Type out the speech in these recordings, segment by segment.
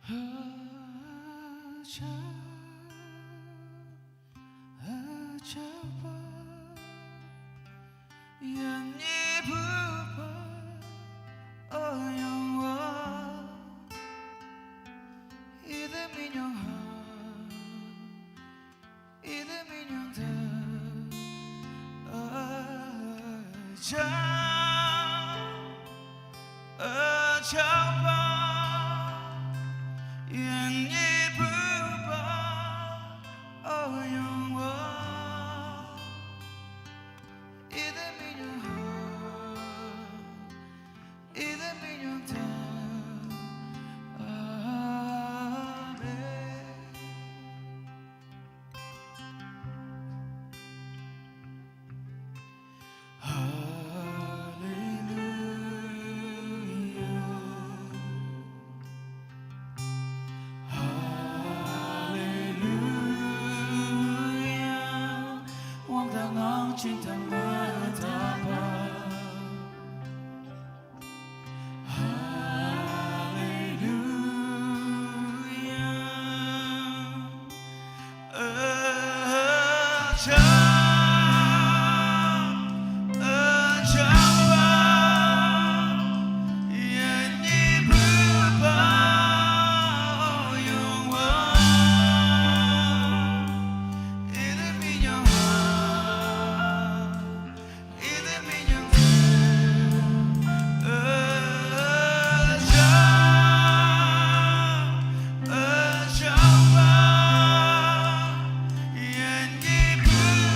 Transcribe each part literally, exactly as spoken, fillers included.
Acha, acha pa, yan ni bupa, o yung wa, ide minyong ha, ide minyong da, acha, acha pa, yan ni bupa, o yung wa, ide minyong ha, ide minyong da, amen. Hallelujah. Hallelujah. Wang tang ang ching tang ma ta pa. Hallelujah. Acha, acha pa, yan ni bupa, o yung wa, ide minyong ha, ide minyong da, acha, acha pa, yan ni bupa,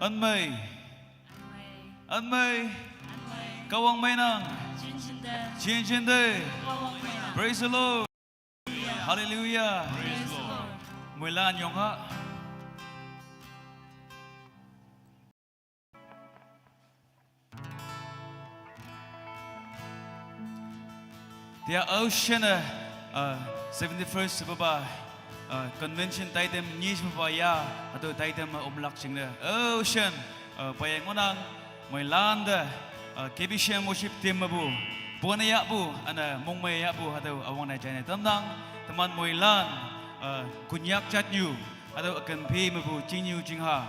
Anmei. Anmei. Kahwang mei nang. Chin chin de. Praise the Lord. Hallelujah. Moilan yong ha. Tia ocean, uh, seventy-first baba, uh, convention taitem ni baba ya, hatüo taitem, uh, omlak jingne. Ocean, uh, payang ngohnang, moilan te, uh, K B C M worship team mepu, pone yahpu, üne mongmei yahpu, hatüo üwangne jaine tamnang, teman moilan, uh, Konyak jatnyu, hatüo üken phi mepu chingnyu chingha.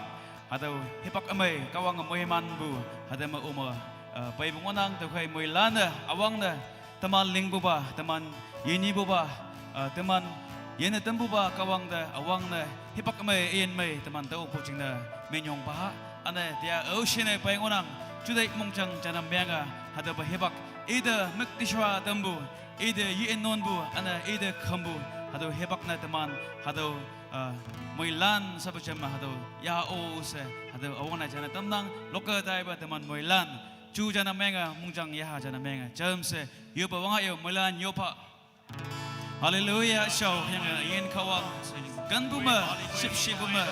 Hatüo hipak ümei, Kahwang moimanpu, hatüo me ome, uh, peipu ngohnang, tüokhei moilan-e, üwangne, teman lingpupa, teman yinyepupa, uh, teman yinne tampupa, Kahwang te, üwangne, hipak ümei, yin mei, teman tüopu jingne, minyongpa, üne, tia ocean-e pei ngohnang, juteih mongjang janam menge, hatüopa hipak, ite müktishuwa tampu, ite ye-innonpu, üne, ite khampu, hatüo hipak ne teman, hatüo, uh, moilan sapu jam me hatüo, ya o she, hatüo üwangne jaine tamnang, lokke taipa teman moilan, ju janam menge, mongjang yaha janam menge, jamshe, yoppe wang ha yo, moilan yoppe. Hallelujah, shao, yange yin Kahwang, kenpu me, shüpshepu me,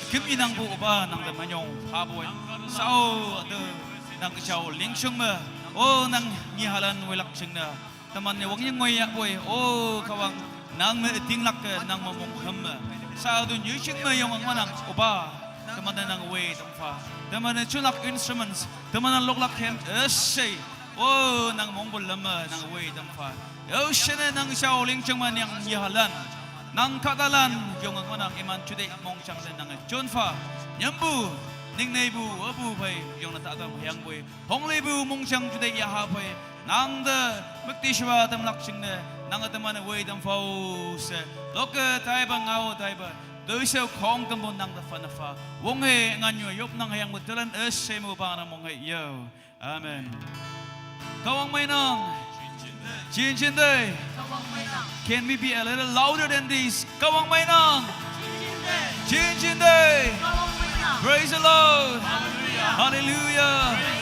küm inangpu opa nang te minyong, hapoi, shao, te, nang shao, lingshong me, o nang nyihalan weilak jingne, teman-e wangying ngoiyapoi, o Kahwang, nang me ütinglak-e, nang me monghüm me, shao tu nyushing me yong ngohnang, opa, teman-e nang wei tampha, teman-e junlak instruments, teman-e loklak hem, üshei, o nang mongpu lam me nang wei tampha, ocean-e nang shao lingshong me nang nyihalan, nang kahtalan yong ngohnang iman juteih mongjang te nang jonpha, nyampu, ningneipu, apu phei yongne tatam hüyangpoi, hongleipu mongjang juteih yaha phei, nang te müktishuwa tamlak jingne, nange teman-e wei tampha o she, lokke taipa ngao taipa, toishao khongkümpu nang te phanne pha, wonge nganyo yopnang hüyangpu talan üshei mepu pa nang mong hei yo. Amen. Kahwang mei nang. Chin chin de. Can we be a little louder than this? Kahwang mei nang. Chin chin de. Praise the Lord. Hallelujah.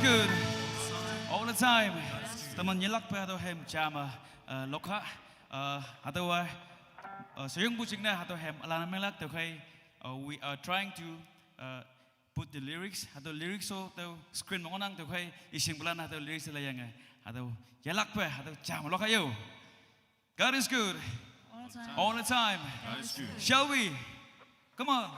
Good. All the time. Teman nyelak pe hatüo hem jame, uh, lokha. Uh, hatüowa, uh, soyongpu jingne hatüo hem üla ne menglak tüokhei, uh, we are trying to, uh, put the lyrics. Hatüo lyrics-o tüo screen me ngohnang tüokhei, ishingpulan hatüo lyrics leiyange. Hatüo yelak pe hatüo jame lokha yo. God is good. All the time. All the time. God is good. Shall we? Come on.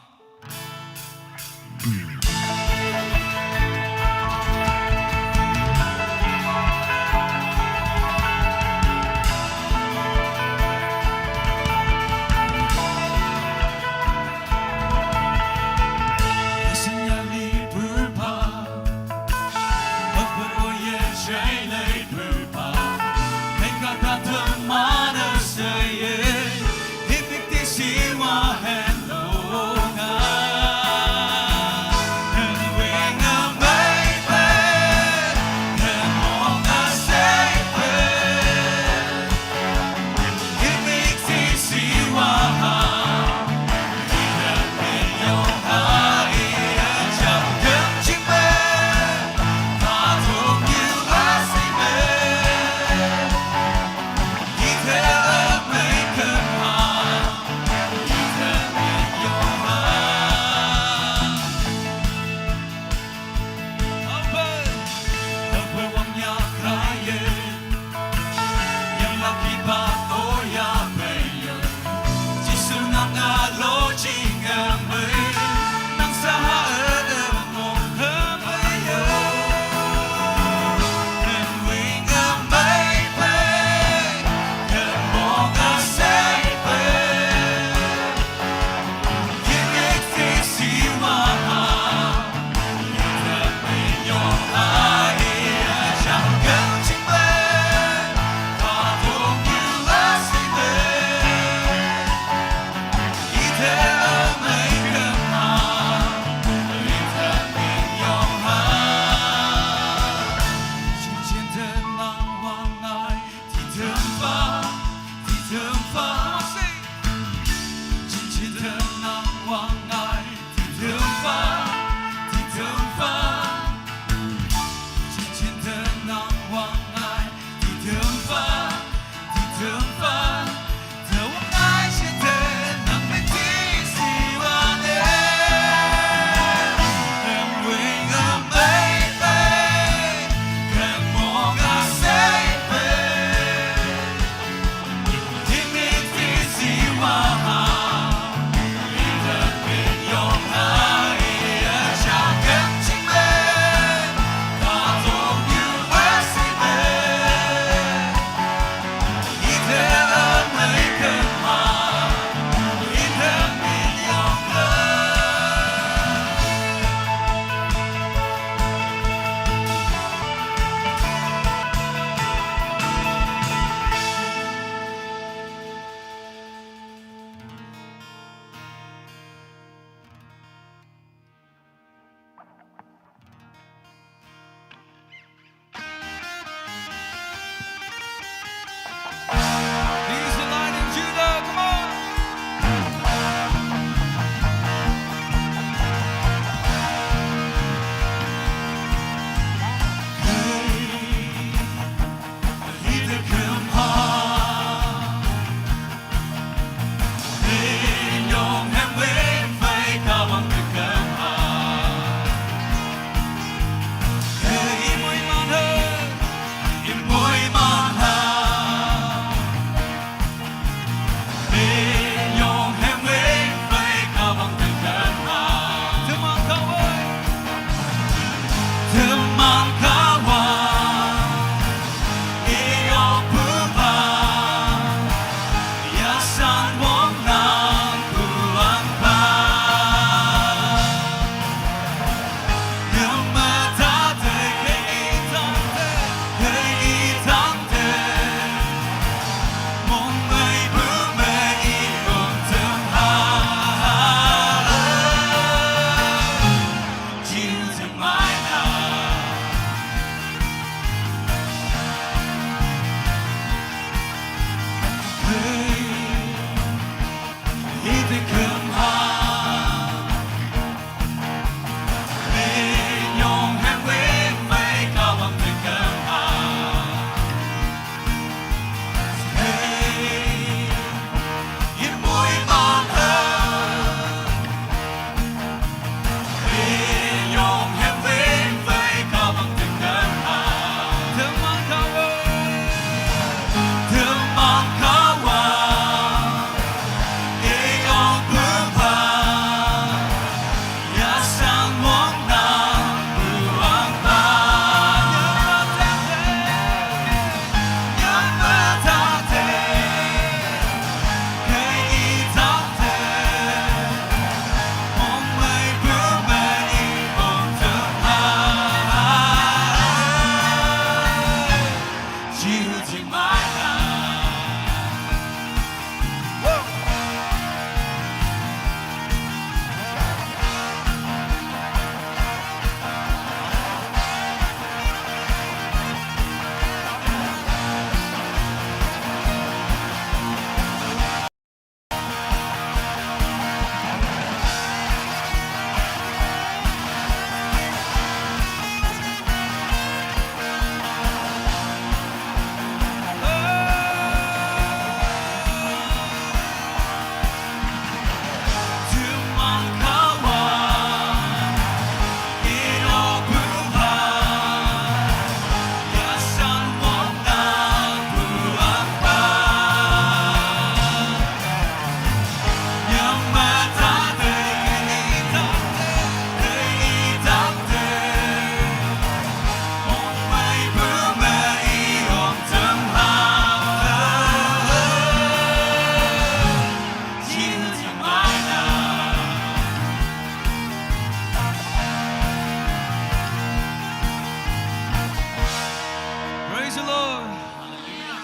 the Lord.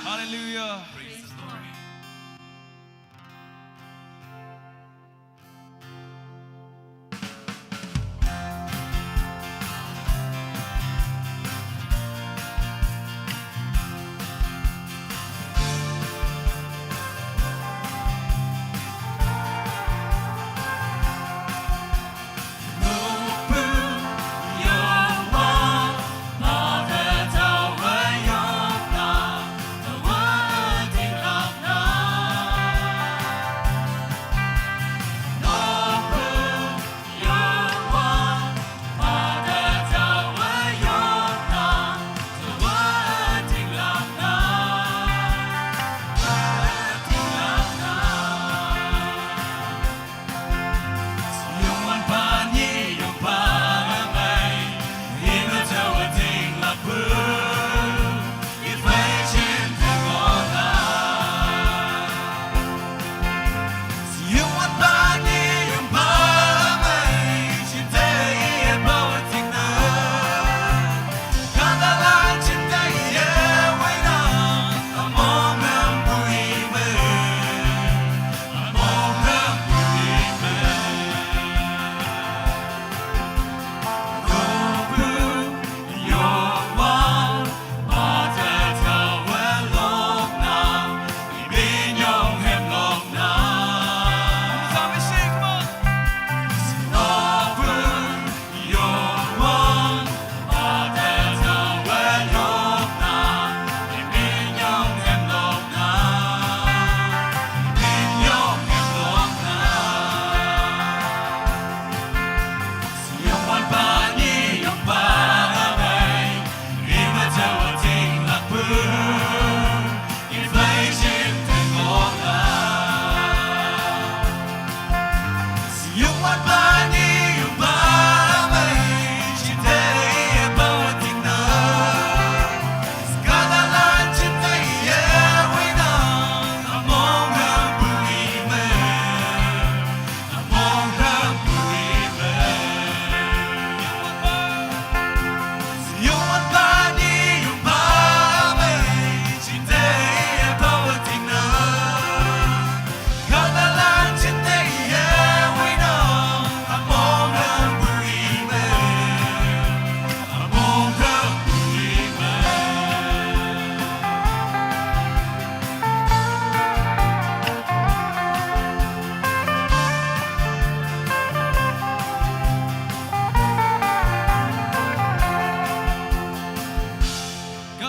Hallelujah.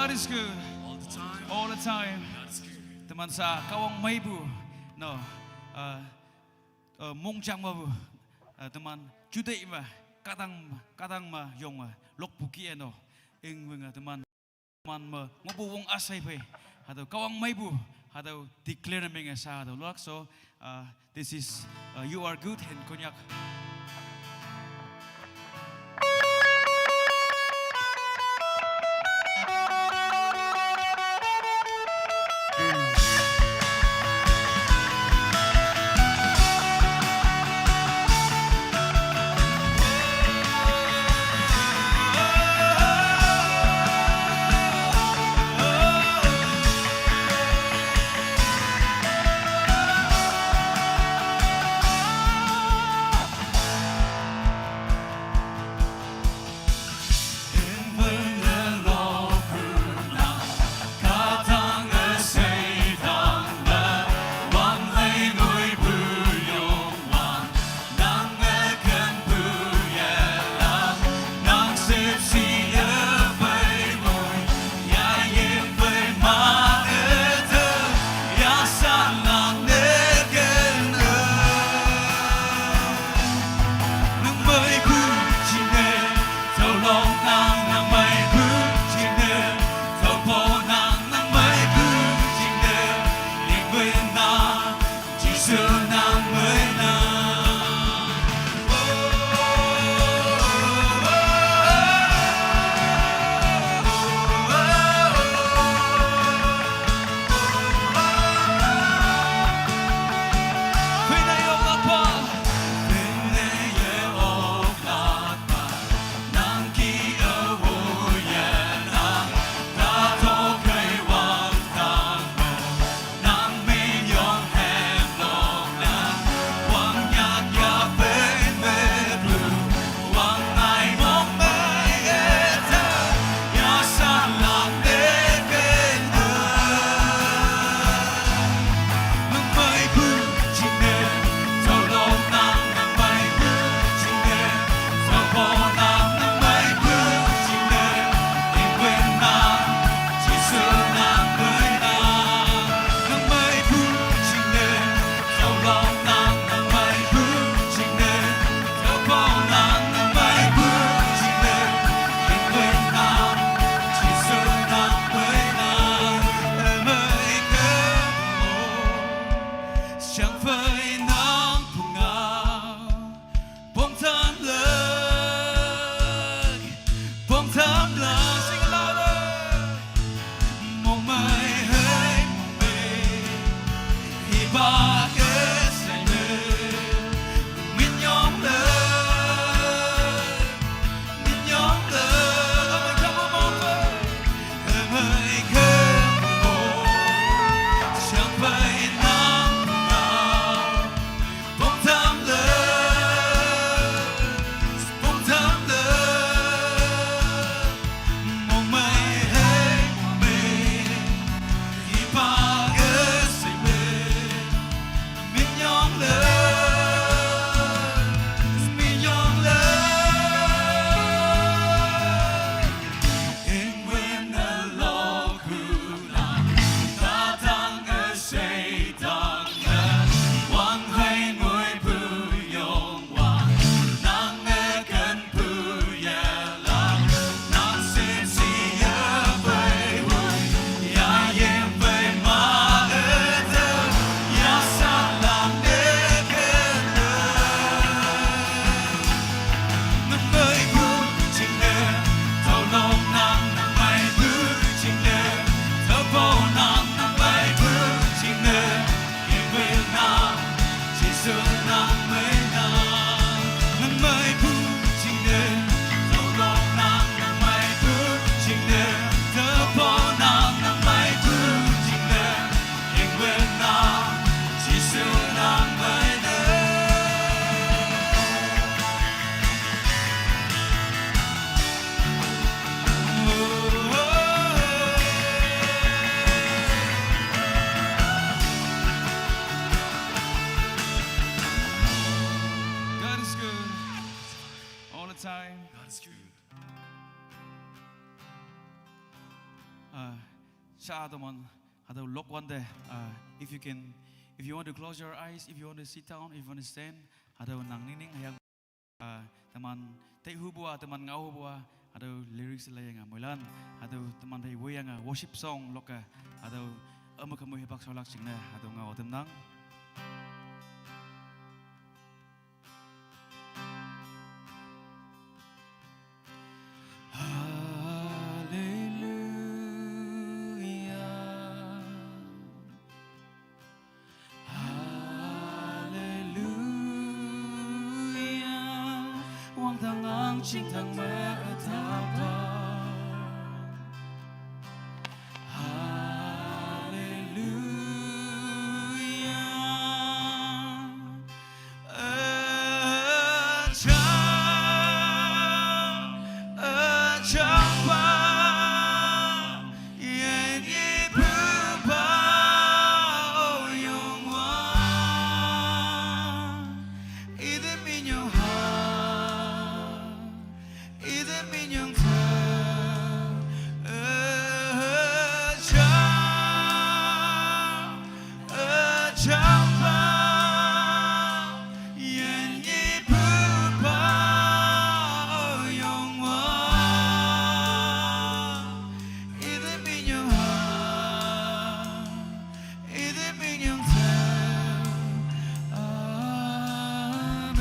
God is good. All the time. All the time. God is good. Teman sa kawang maibu. No. Uh, uh, mongjang mabu. Uh, teman judei ma. Kadang, kadang ma yong ma. Lok buki eno. Ing wing, uh, teman. Man ma ngobu wong asai pe. Hatüo kawang maibu. Hatüo declare na menge sa hatüo luak. So, uh, this is, uh, You Are Good and Konyak. Cha teman, hatüo lok wante, uh, if you can, if you want to close your eyes, if you want to sit down, if you want to stand, hatüo nang ningning hüyange, uh, teman tei hupu-a, teman ngao hupu-a, hatüo lyrics leiyange moilan, hatüo teman phei woiyange worship song lokke, hatüo üme kemu hipak shaolak jingne, hatüo ngao tamnang. Haleluya. Haleluya. Wangdang ang chingtang me tapa. Haleluya. Üjang, üjangpa, yin yipupa, O Youngwan, ite minyong ha. Ite minyong te, üjang, üjangpa, yin yipupa, O Youngwan, ite minyong ha. Ite minyong te. Amen.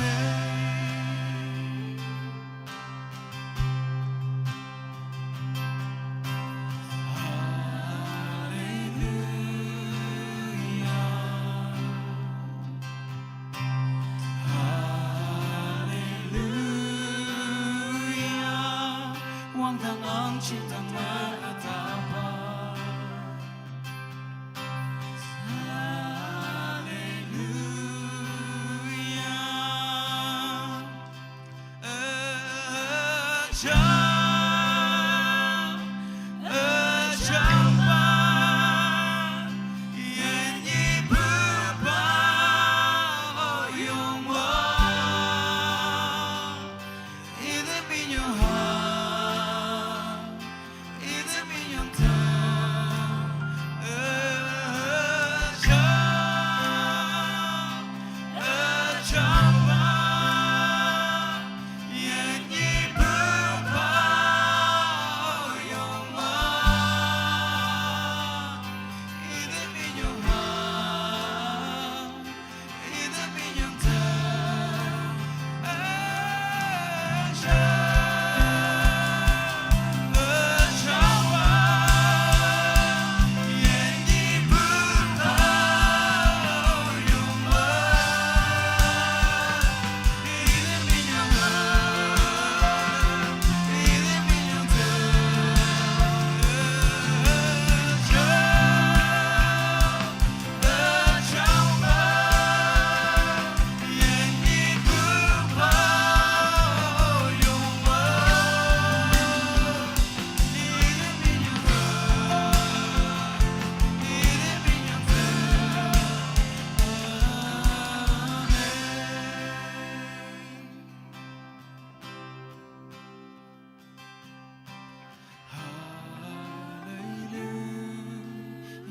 Haleluya. Haleluya. Wangdang ang chingtang me tapa. Haleluya. Üjang, üjangpa, yin yipupa, O Youngwan, ite minyong ha. Ite minyong te, üjang, üjangpa, yin yipupa, O Youngwan, ite minyong ha.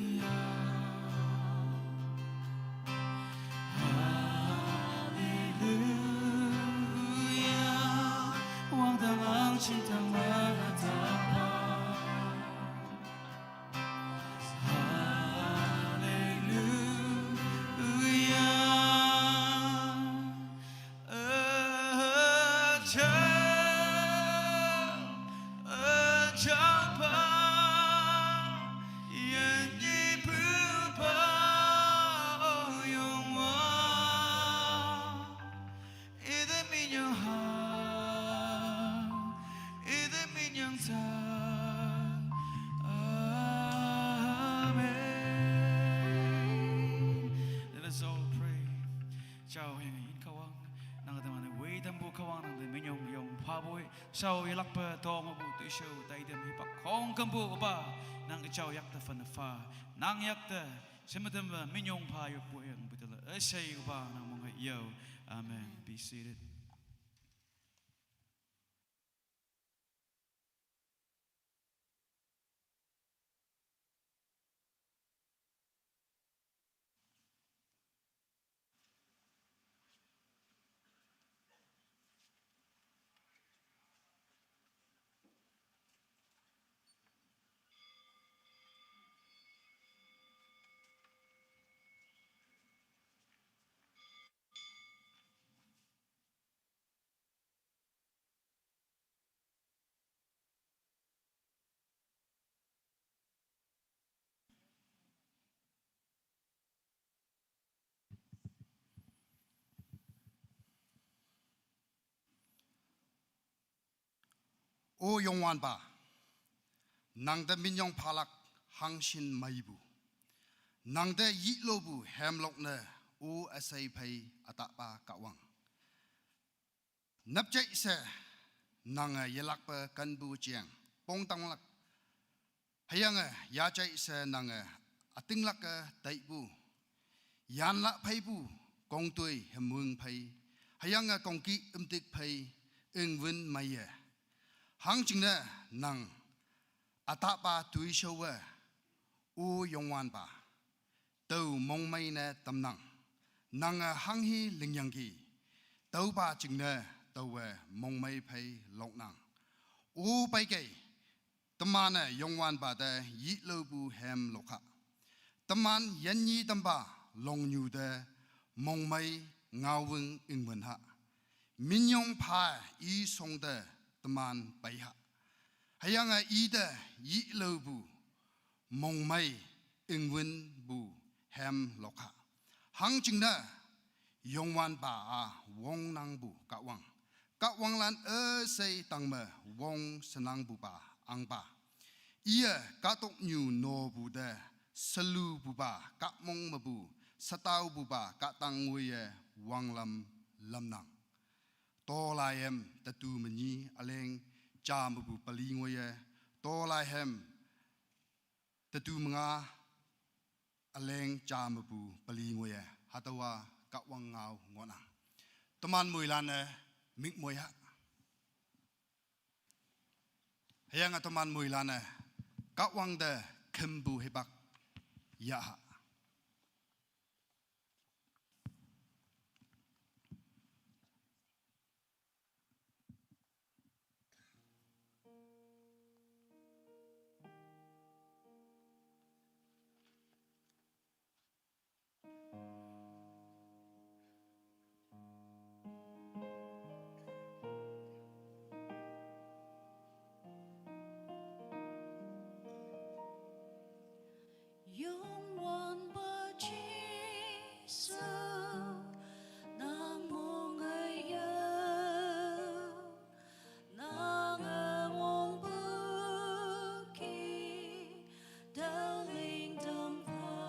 Haleluya. Haleluya. Wangdang ang chingtang me tapa. Haleluya. Üjang, üjangpa, yin yipupa, O Youngwan, ite minyong ha, ite minyong te. Amen. Let us all pray. Jao hüyange yin Kahwang, nang teman-e woi tampu Kahwang, nang te minyong yong phapoi, shao yelakpe tongpu toishao taitam hipak khongkümpu Üpa, nang jao yakte phane pha, nang yakte sheme tamme minyong pha yoppu yangpu tele, üshei Üpa nang monghe yao. Amen. Be seated. O Youngwanpa, nangte minyong phalak hangshin meipu, nangte yilopu hemlok ne o üshei phei ütapa Kahwang. Nap jai she nange yelakpe kanpu jeng pongtanglak. Hüyange yajai she nange ütinglak-e taipu, yanla pheipu, kongtoi hemwüng phei, hüyange kongki ümtik phei, ingwün meiye. Hangjingne nang ütapa toishaowe, O Youngwanpa, tao mongmei ne tamnang. Nange hanghi lingyangki, tüopa jingne taowe mongmei phei loknang. O peikei, teman-e Youngwanpa te yilopu hem lokha. Teman yinyi tampa longnyu te mongmei ngaowüng ingwün ha. Minyong pha i shongte teman peiha. Hüyange ite yilopu mongmei ingwünpu hem lokha. Hangjingne Youngwanpa-a wongnangpu Kahwang, kahwanglan üshei tangme wong shenangpupa ahngpa. Iye kahtoknyu nopu te shelupupa, kahmong mepu shetaopupa kahtang ngoiye wanglam lamnang. Tolai hem tetu menyi üleng ja mepu peli ngoiye, tolai hem tetu menga üleng ja mepu peli ngoiye, hatüowa Kahwang ngao ngohnang. Teman moilan-e mik moi ha. Hüyange teman moilan-e Kahwang te khümpu hipak yah ha. Youngwanpa Jesu, nang mongmeiye, nange wongpu ki, tüoling tampha,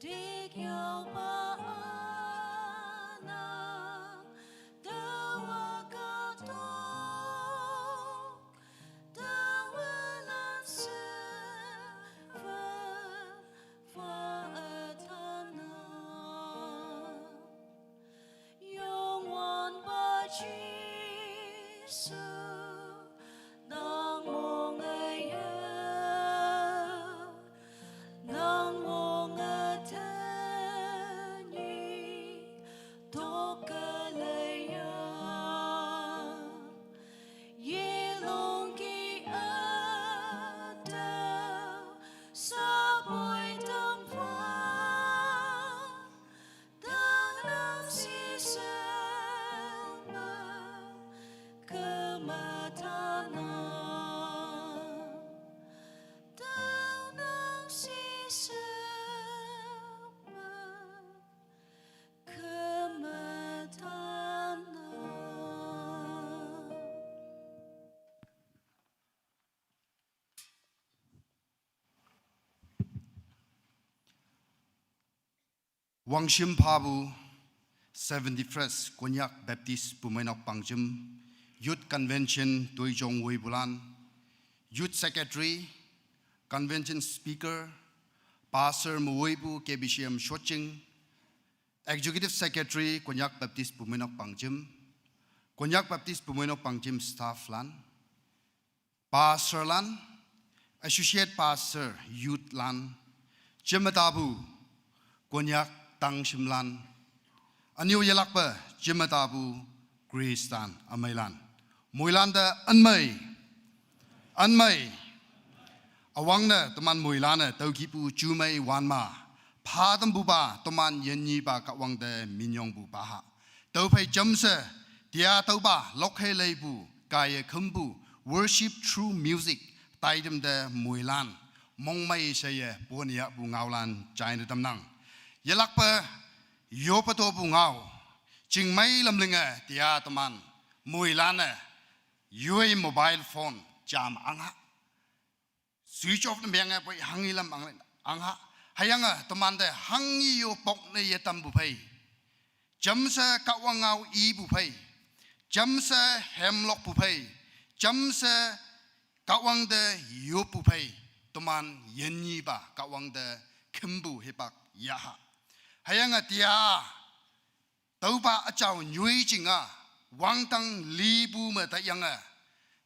tikyaopa nang, taowa kahtok, taowa lan she fa, fa ütanang. Youngwanpa Jesu, nang mongmeiye, nang mongmei tenyih tokkelei ya. Yelongki ütao shapoi tampha, tüonang shishao me kema tanang. Tüonang shishao me kema tanang. Wangshim phapu seventy-first Konyak Baptist Bumeinok Pangjim Youth Convention toijong woipulan, Youth Secretary, Convention Speaker, Pastor mewoipu K B C M Shotjing, Executive Secretary Konyak Baptist Bumeinok Pangjim, Konyak Baptist Bumeinok Pangjim staff lan, Pastor lan, Associate Pastor, Youth lan, jematapu Konyak tangshimlan, ünyu yelakpe jematapu Christian ümeilan, moilante ünmei, ünmei. Üwangne teman moilan-e tüokihpu jumei wanma, pha tampupa teman yinnyipa Kahwang te minyongpupa ha. Tüophei jamshe, tia tüopa lokhe leipu, kaiye khümpu, Worship Through Music taitam te moilan mongmei sheye ponyahpu ngaolan jaine tamnang. Yelakpe yope topu ngao, chingmei lamlinge tia teman moilan-e Yoi mobile phone jam angha. Switch off ne myange poi hanghi lam ang, angha. Hüyange temante hanghi yo pok ne yetampu phei. Jamshe Kahwang ngao ipu phei. Jamshe hemlokpu phei. Jamshe Kahwang te yoppu phei. Teman yinyepa Kahwang te khümpu hipak yaha. Hüyange tia tüopa üjao nyoi jinga, wangdang lipu me tayange,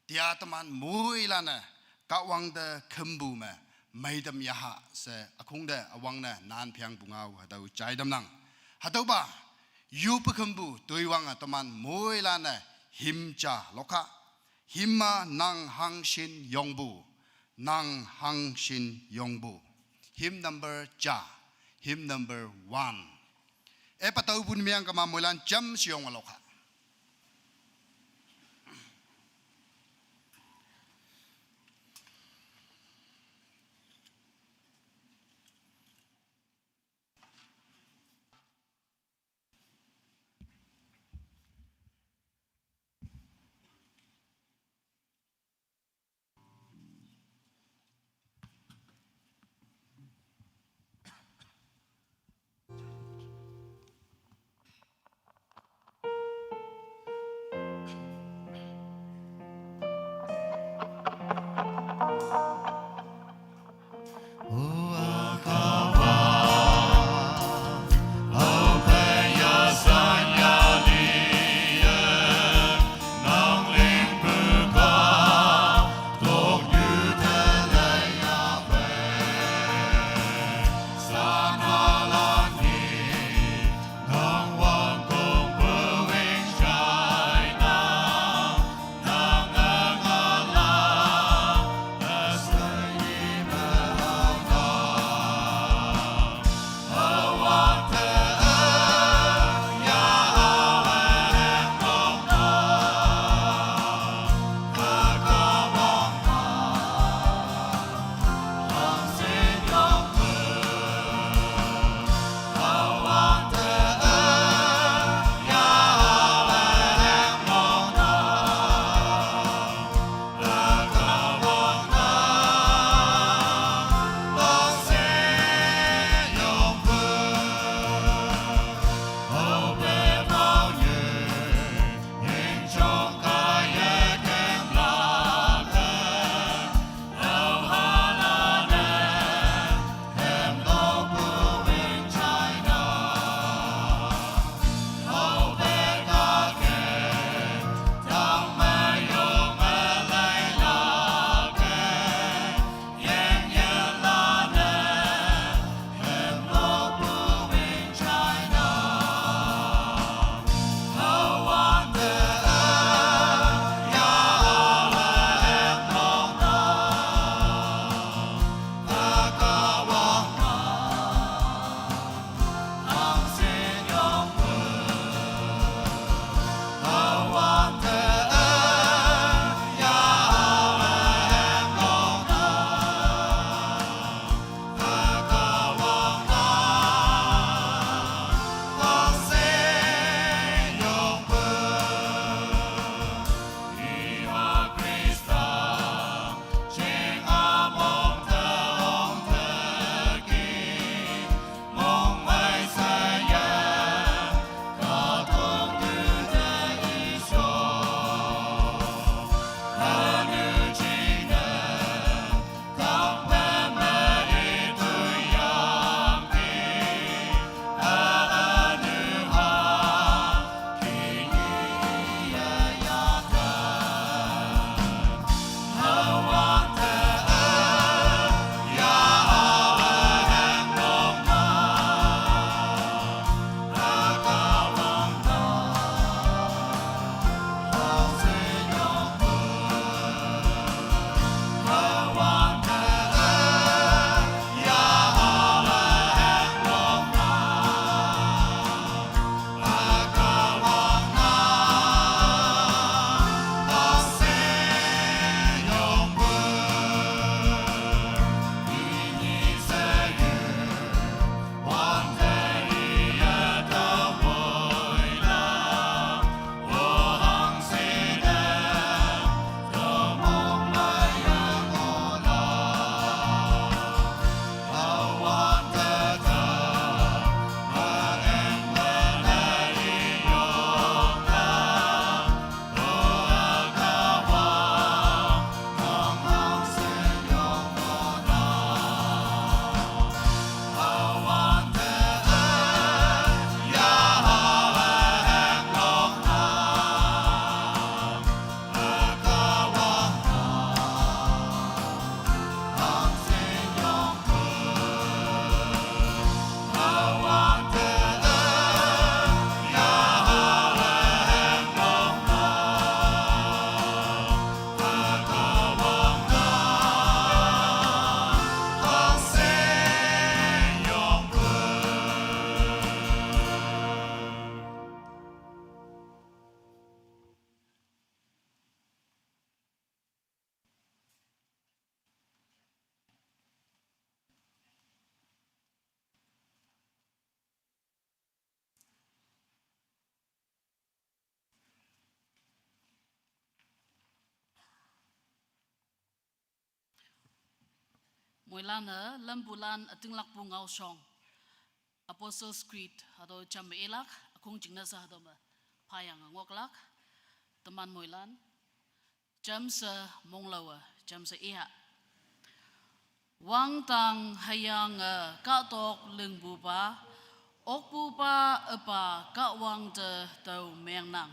tia teman moilan-e, Kahwang te khümpu me, meitam yaha she ükhong te üwangne nan phangpu ngao hatüo jai tamnang. Hatüopa, yoppe khümpu toiwange teman moilan-e, hymn ja lokha. Hymn-a nang hangshin yongpu, nang hangshin yongpu. Hymn number ja, hymn number one. Epa tüopu ne meng kema moilan jamshe yonge lokha. Moilan-e lampulan ütinglakpu ngaoshong. Apostles' Creed hatüo jam me ilak, ükhong jingne she hatüo me phayang ngoklak. Teman moilan. Jamshe monglaowe, jamshe iha. Wangdang hüyange kahtok lingpupa, okpupa üpa Kahwang te tao mengnang.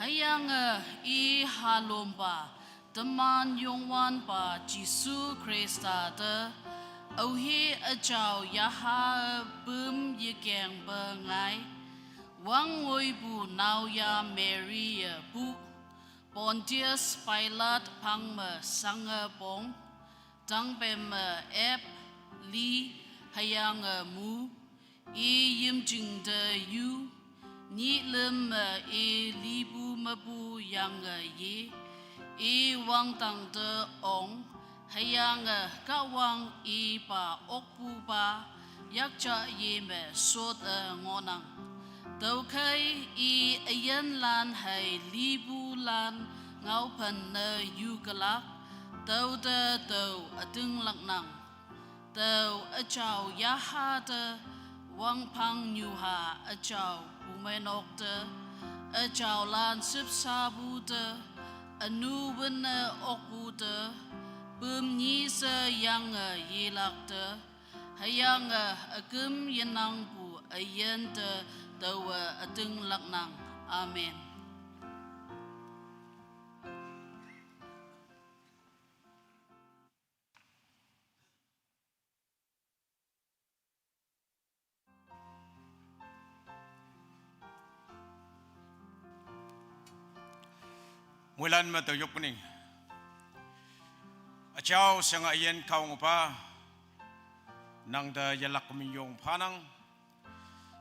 Hüyange i halompa, teman Youngwanpa Jesu Khrista te, aohe üjao yaha püm yekengpe ngai, wangngoipu naoyha Mary-e pu, Pontius Pilate phang me shange pong, tangpem me ep, li, hüyange mu, i yimjing te yu, nyih lüm me i lipu mepu yange ye, i wangdang te ong, hüyange Kahwang ipa okpupa yakjah ye me shot-e ngohnang. Tüokhei i üyinlan hei lipulan ngaophenne yukelak, tüote tao ütinglaknang. Tao üjao yaha te, wangphangnyuha üjao pumeinok te, üjaolan shüpshapu te, ünu wünne okpu te, püm nyi she yange yelak te, hüyange üküm yenangpu üyin te taowe ütinglaknang. Amen. Moilan me tao yopning. Üjao shange üyin Kahwang üpa, nang te yelak minyong phanang.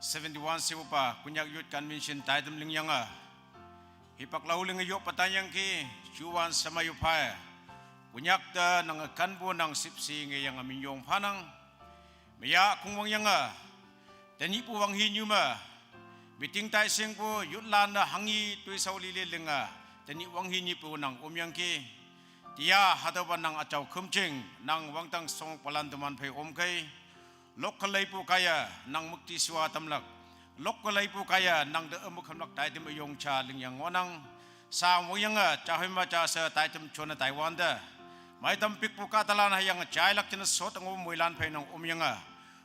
Seventy-one shepupa Konyak Youth Convention taitam lingyange, hipak lao linge yoppa tanyangki, juwan shema yoppha-e, Konyak te nange kanpu nang shüpshe ngeyange minyong phanang. Meya khongwangyange, tenyihpu wanghi nyu me, meeting taishingpu youthlan-e hanghi toishao lili linge, tenyih wanghi nyipu nang omyangki. Tiya hatüopa nang üjao khümjing, nang wangdang shongpalan teman phei omkhei. Lokkeleipu kaiye nang müktishiwa tamlak. Lokkeleipu kaiye nang te ümük hamlak taitam üyong ja lingyang ngohnang. Sa wangyange, jaheima ja she taitam jone taiwante, meitam pikpu kahtalan hüyange jailak jingne shot ngoh moilan phei nang omyange,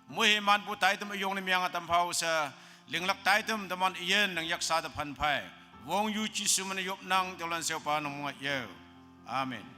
moimanpu taitam üyong ne myange tampao she, linglak taitam teman üyin nang yaksha te phanphai. Wongyu Jesu me-e yopnang, tüolan sheopa nang monga yeo. Amen.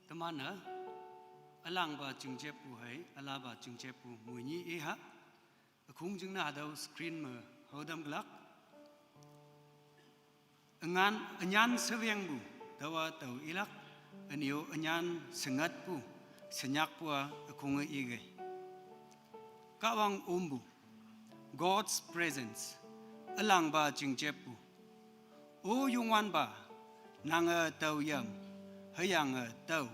Teman-e, ülangpa chingcheppu hei, ülapa chingcheppu moini iha. Ükhung jingne hatüo screen me haodam külak. Üngan, ünyan shewengpu, taowa tao ilak, ünyo ünyan shengatpu, shenyakpu-a ükhunge ikei. Kahwang ompu, God's presence, ülangpa chingcheppu. O Youngwanpa, nange tao yam, hüyange tao.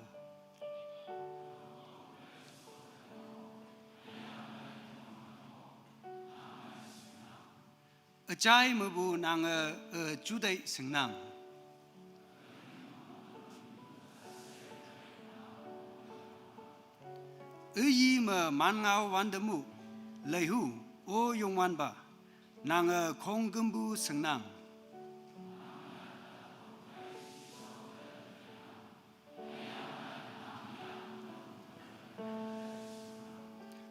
Üjai mepu nange, e, juteih shingnang. Üyi me man ngao wante mu, leihu, O Youngwanpa, nange khongkümpu shingnang.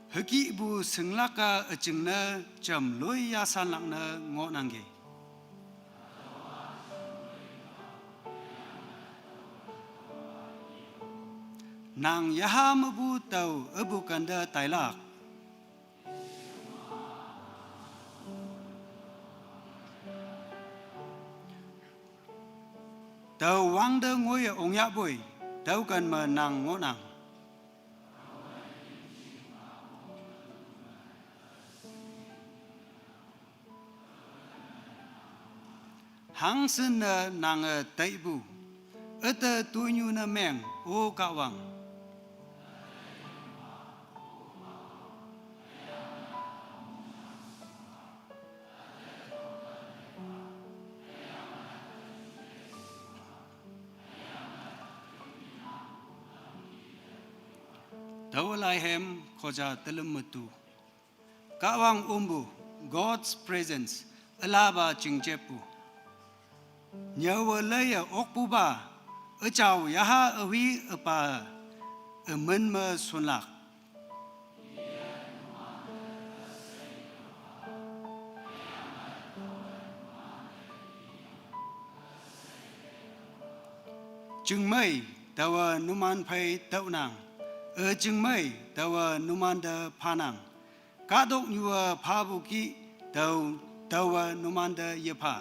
Hükihpu shinglak-a üjingne jam loi yasanlak ne ngohnangki. Nang yaha mepu tao üpu kente tailak. Tao wangte ngoiye ongyapoi, tüoken me nang ngohnang. Hangshinne nange taipu, üte toinyu ne meng, O Kahwang. Tao laihem khoja telüm metu. Kahwang ompu, God's presence, ülapa chingcheppu. Nyüowe leiye okpupa, üjao yaha üwi üpa, ümin me shonlak. Jingmei, taowe numan phei tüonang. E jingmei, taowe numante phanang. Kahtoknyuwe phapu kih, tao, taowe numante yepha.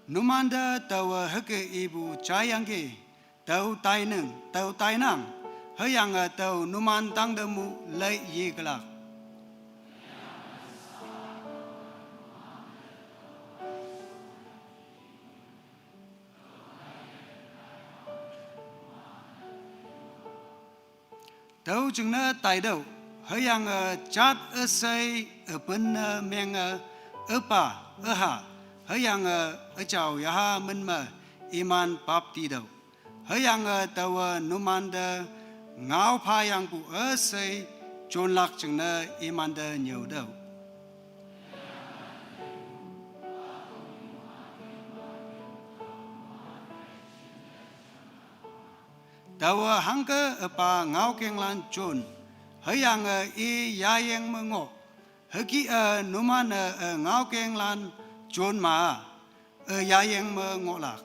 Numante taowe hüke ipu jayangki, tao tainang, tao tainang, hüyange tao numan tangte mu lei yekelak. Tüo jingne taitüoh, hüyange jat üshei üpinne menge, üpa, üha, hüyange üjao yaha min me, iman baptitüoh. Hüyange taowe numante ngaophayangpu üshei jonlak jingne imante nyüotüoh. Taowe hangke üpa ngaokenglan jon, hüyange i yayeng me ngoh, hüke-e numan-e, e, ngaokenglan jon ma, e, yayeng me ngohlak.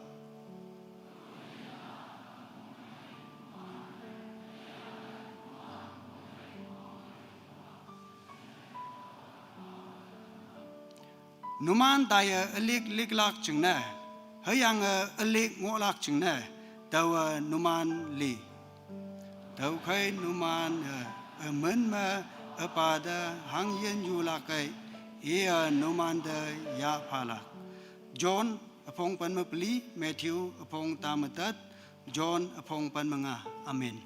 Numan taiye ülick licklak jingne, hüyange ülick ngohlak jingne, taowe numan li. Tüokhei numan, e, ümin me üpa te hangyin yulakkei, iye numante yaphalak. John üpong pen me peli, Matthew üpong ta me tet, John üpong pen me nga. Amen.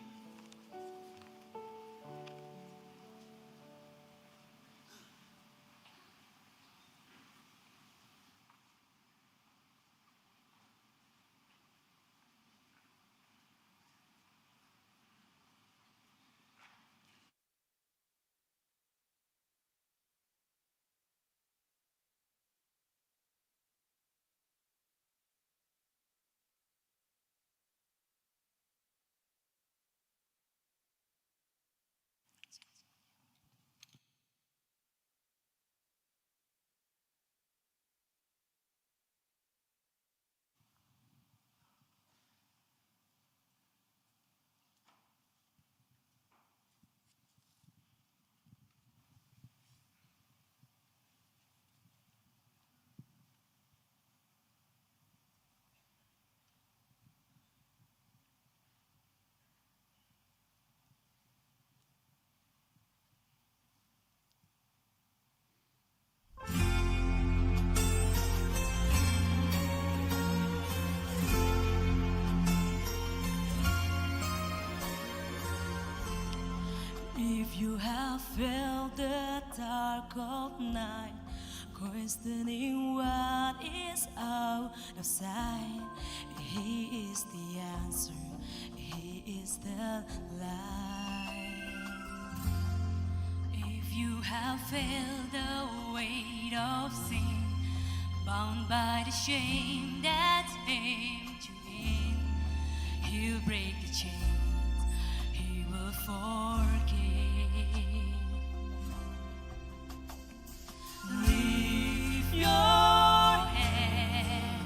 Feel the dark of night, questioning what is out of sight. He is the answer, He is the light. If you have felt the weight of sin, bound by the shame that hemmed you in, He'll break the chains, He will forgive. Lift your head.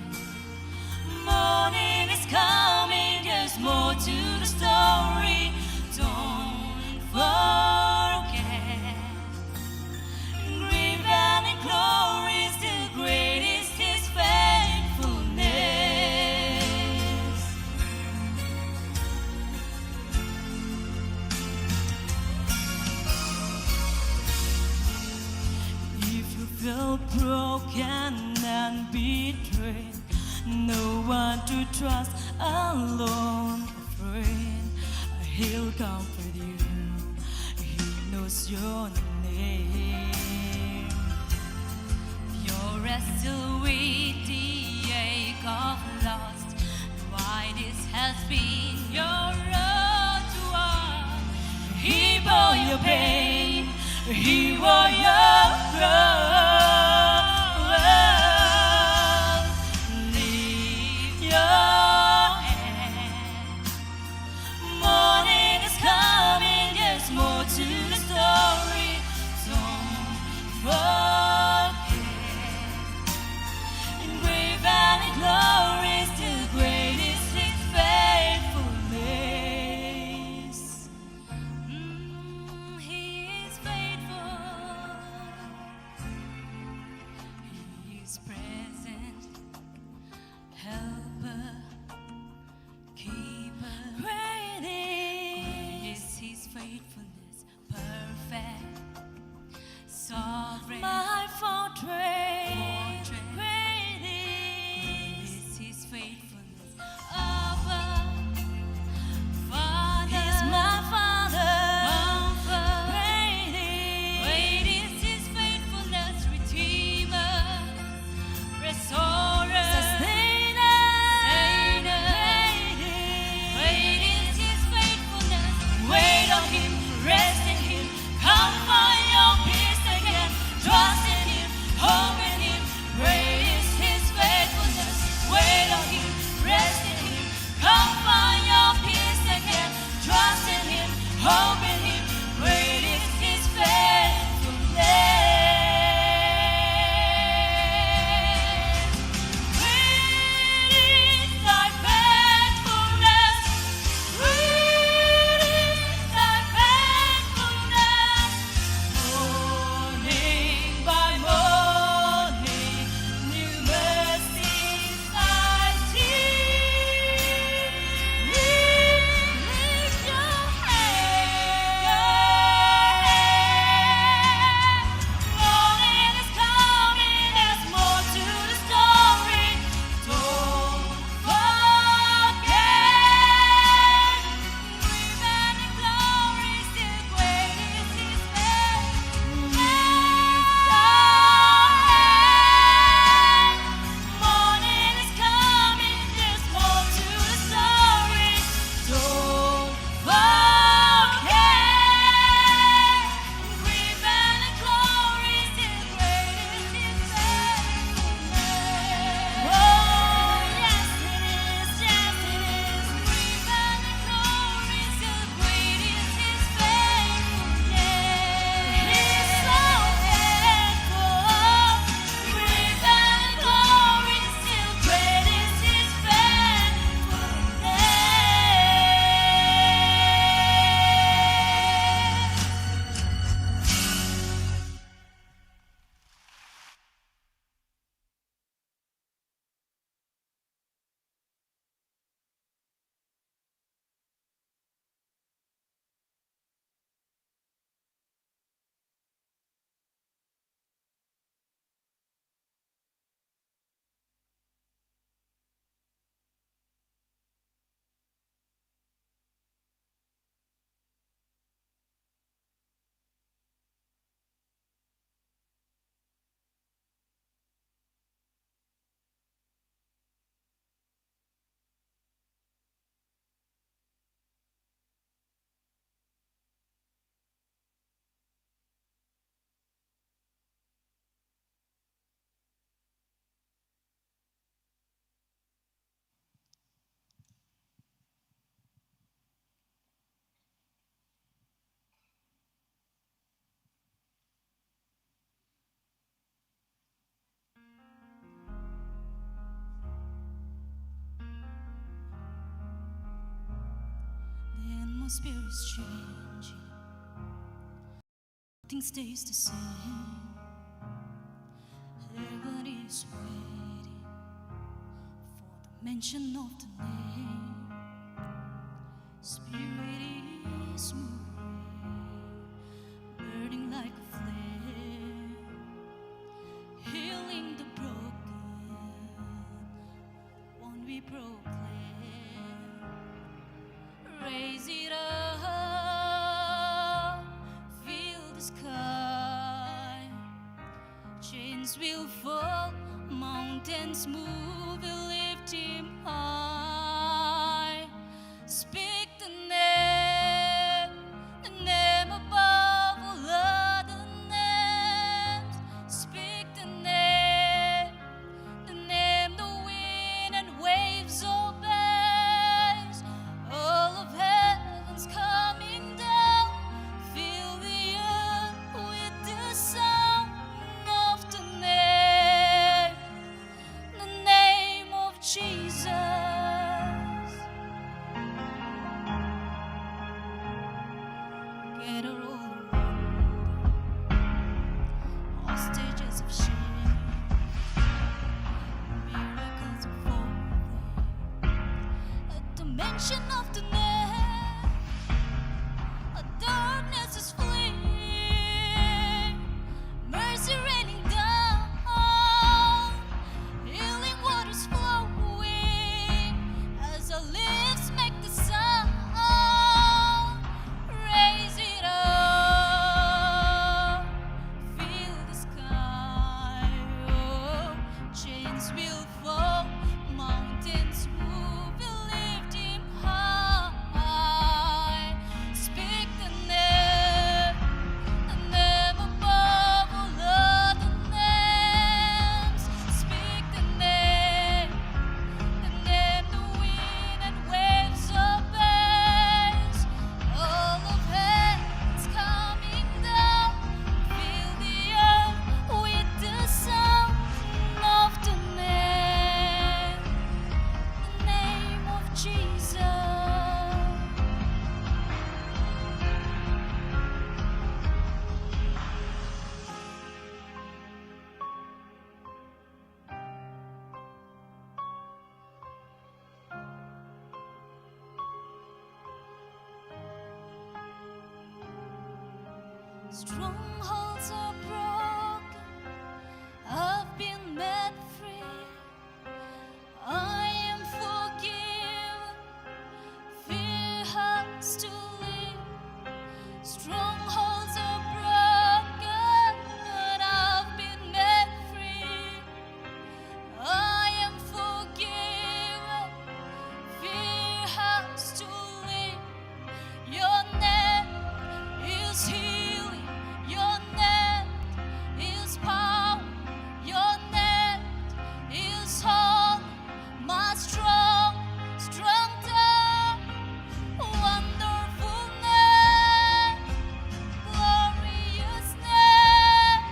Morning is coming, there's more to the story. Don't forget. Great and in glory, still great is His faithfulness. If you feel broken and betrayed, no one to trust, alone, afraid, He'll comfort you. He knows your name. You're wrestle with the ache of loss. Why this has been your road to war? He bore your pain, He wore your cross. Lift your head. Morning is coming, there's more to the story. Don't forget. In great and in glory, still great is His faithfulness. Mm, He is faithful. He is present, helper, keeper. Great is His faithfulness, perfect, sovereign, my fortress. Great is His faithfulness, Abba, Father. He's my Father. Comfort. Great is His faithfulness, Redeemer, Restorer, Sustainer. Sustainer. Great is Great is His faithfulness. Wait on Him, rest in Him. Come find your peace again. Trust Atmosphere is changing. Nothing stays the same. Heaven is waiting for the mention of the name. Spirit is moving, burning like a flame, healing the broken. One we proclaim, raise it up, fill the sky. Chains will fall, mountains move, we lift him high. Speak the name, the name above all other names. Speak the name, the name the wind and waves obeys. All of heaven's coming down. Fill the earth with the sound of the name, the name of Jesus. Gather all around, hostages of shame, miracles unfolding. At the mention of the name, a darkness is fleeing. Mercy raining down, healing waters flowing as our lips make the sound. Raise it up, fill the sky. Oh, chains will fall, mountains move, we lift him high. Speak the name, the name above all other names. Speak the name, the name the wind and waves obeys. All of heaven's coming down. Fill the earth with the sound of the name, the name of Jesus. Strongholds are broken, I've been made free. I am forgiven, fear has to leave. Strongholds are broken, I've been made free. I am forgiven, fear has to leave. Your name is healing, your name is power, your name is holy. My strong, strong tower, wonderful name, glorious name,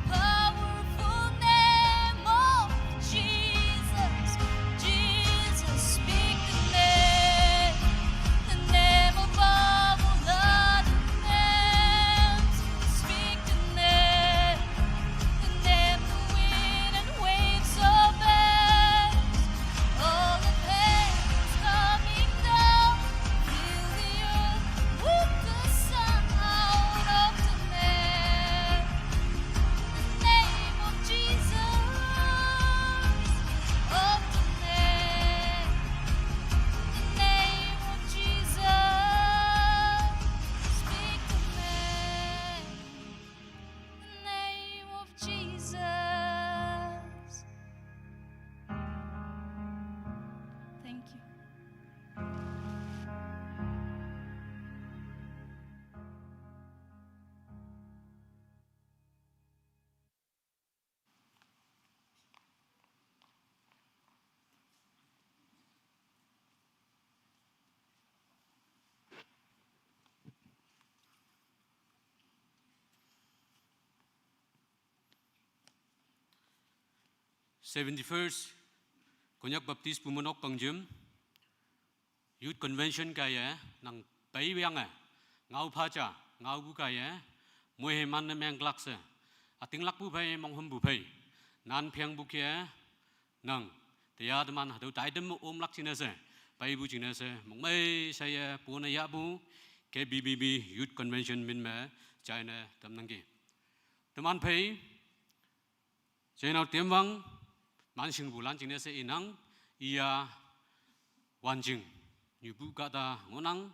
powerful name of Jesus. Jesus, speak the name, the name above all other names. Speak the name, the name the wind and waves obeys. All of heaven's coming down. Fill the earth with the sound of the name, the name of Jesus, of the name, the name of Jesus. Speak the name, the name of Jesus. Thank you. Seventy-first Konyak Baptist Bumeinok Pangjim Youth Convention kaiye, nang peiyange, ngaopha ja, ngaopu kaiye, moiman ne mengklak she, ütinglakpu phei, monghümpu phei, nanphengpu kih-e, nang, teya teman hatüo taitam me omlak jingne she, peipu jingne she, mongmei sheye pone yahpu, K B B B Youth Convention min me, jaine tamnangki. Teman phei, Jeinao Temwang, manshingpulan jingne she inang, iya, Wanjing, nyupu kahta ngohnang,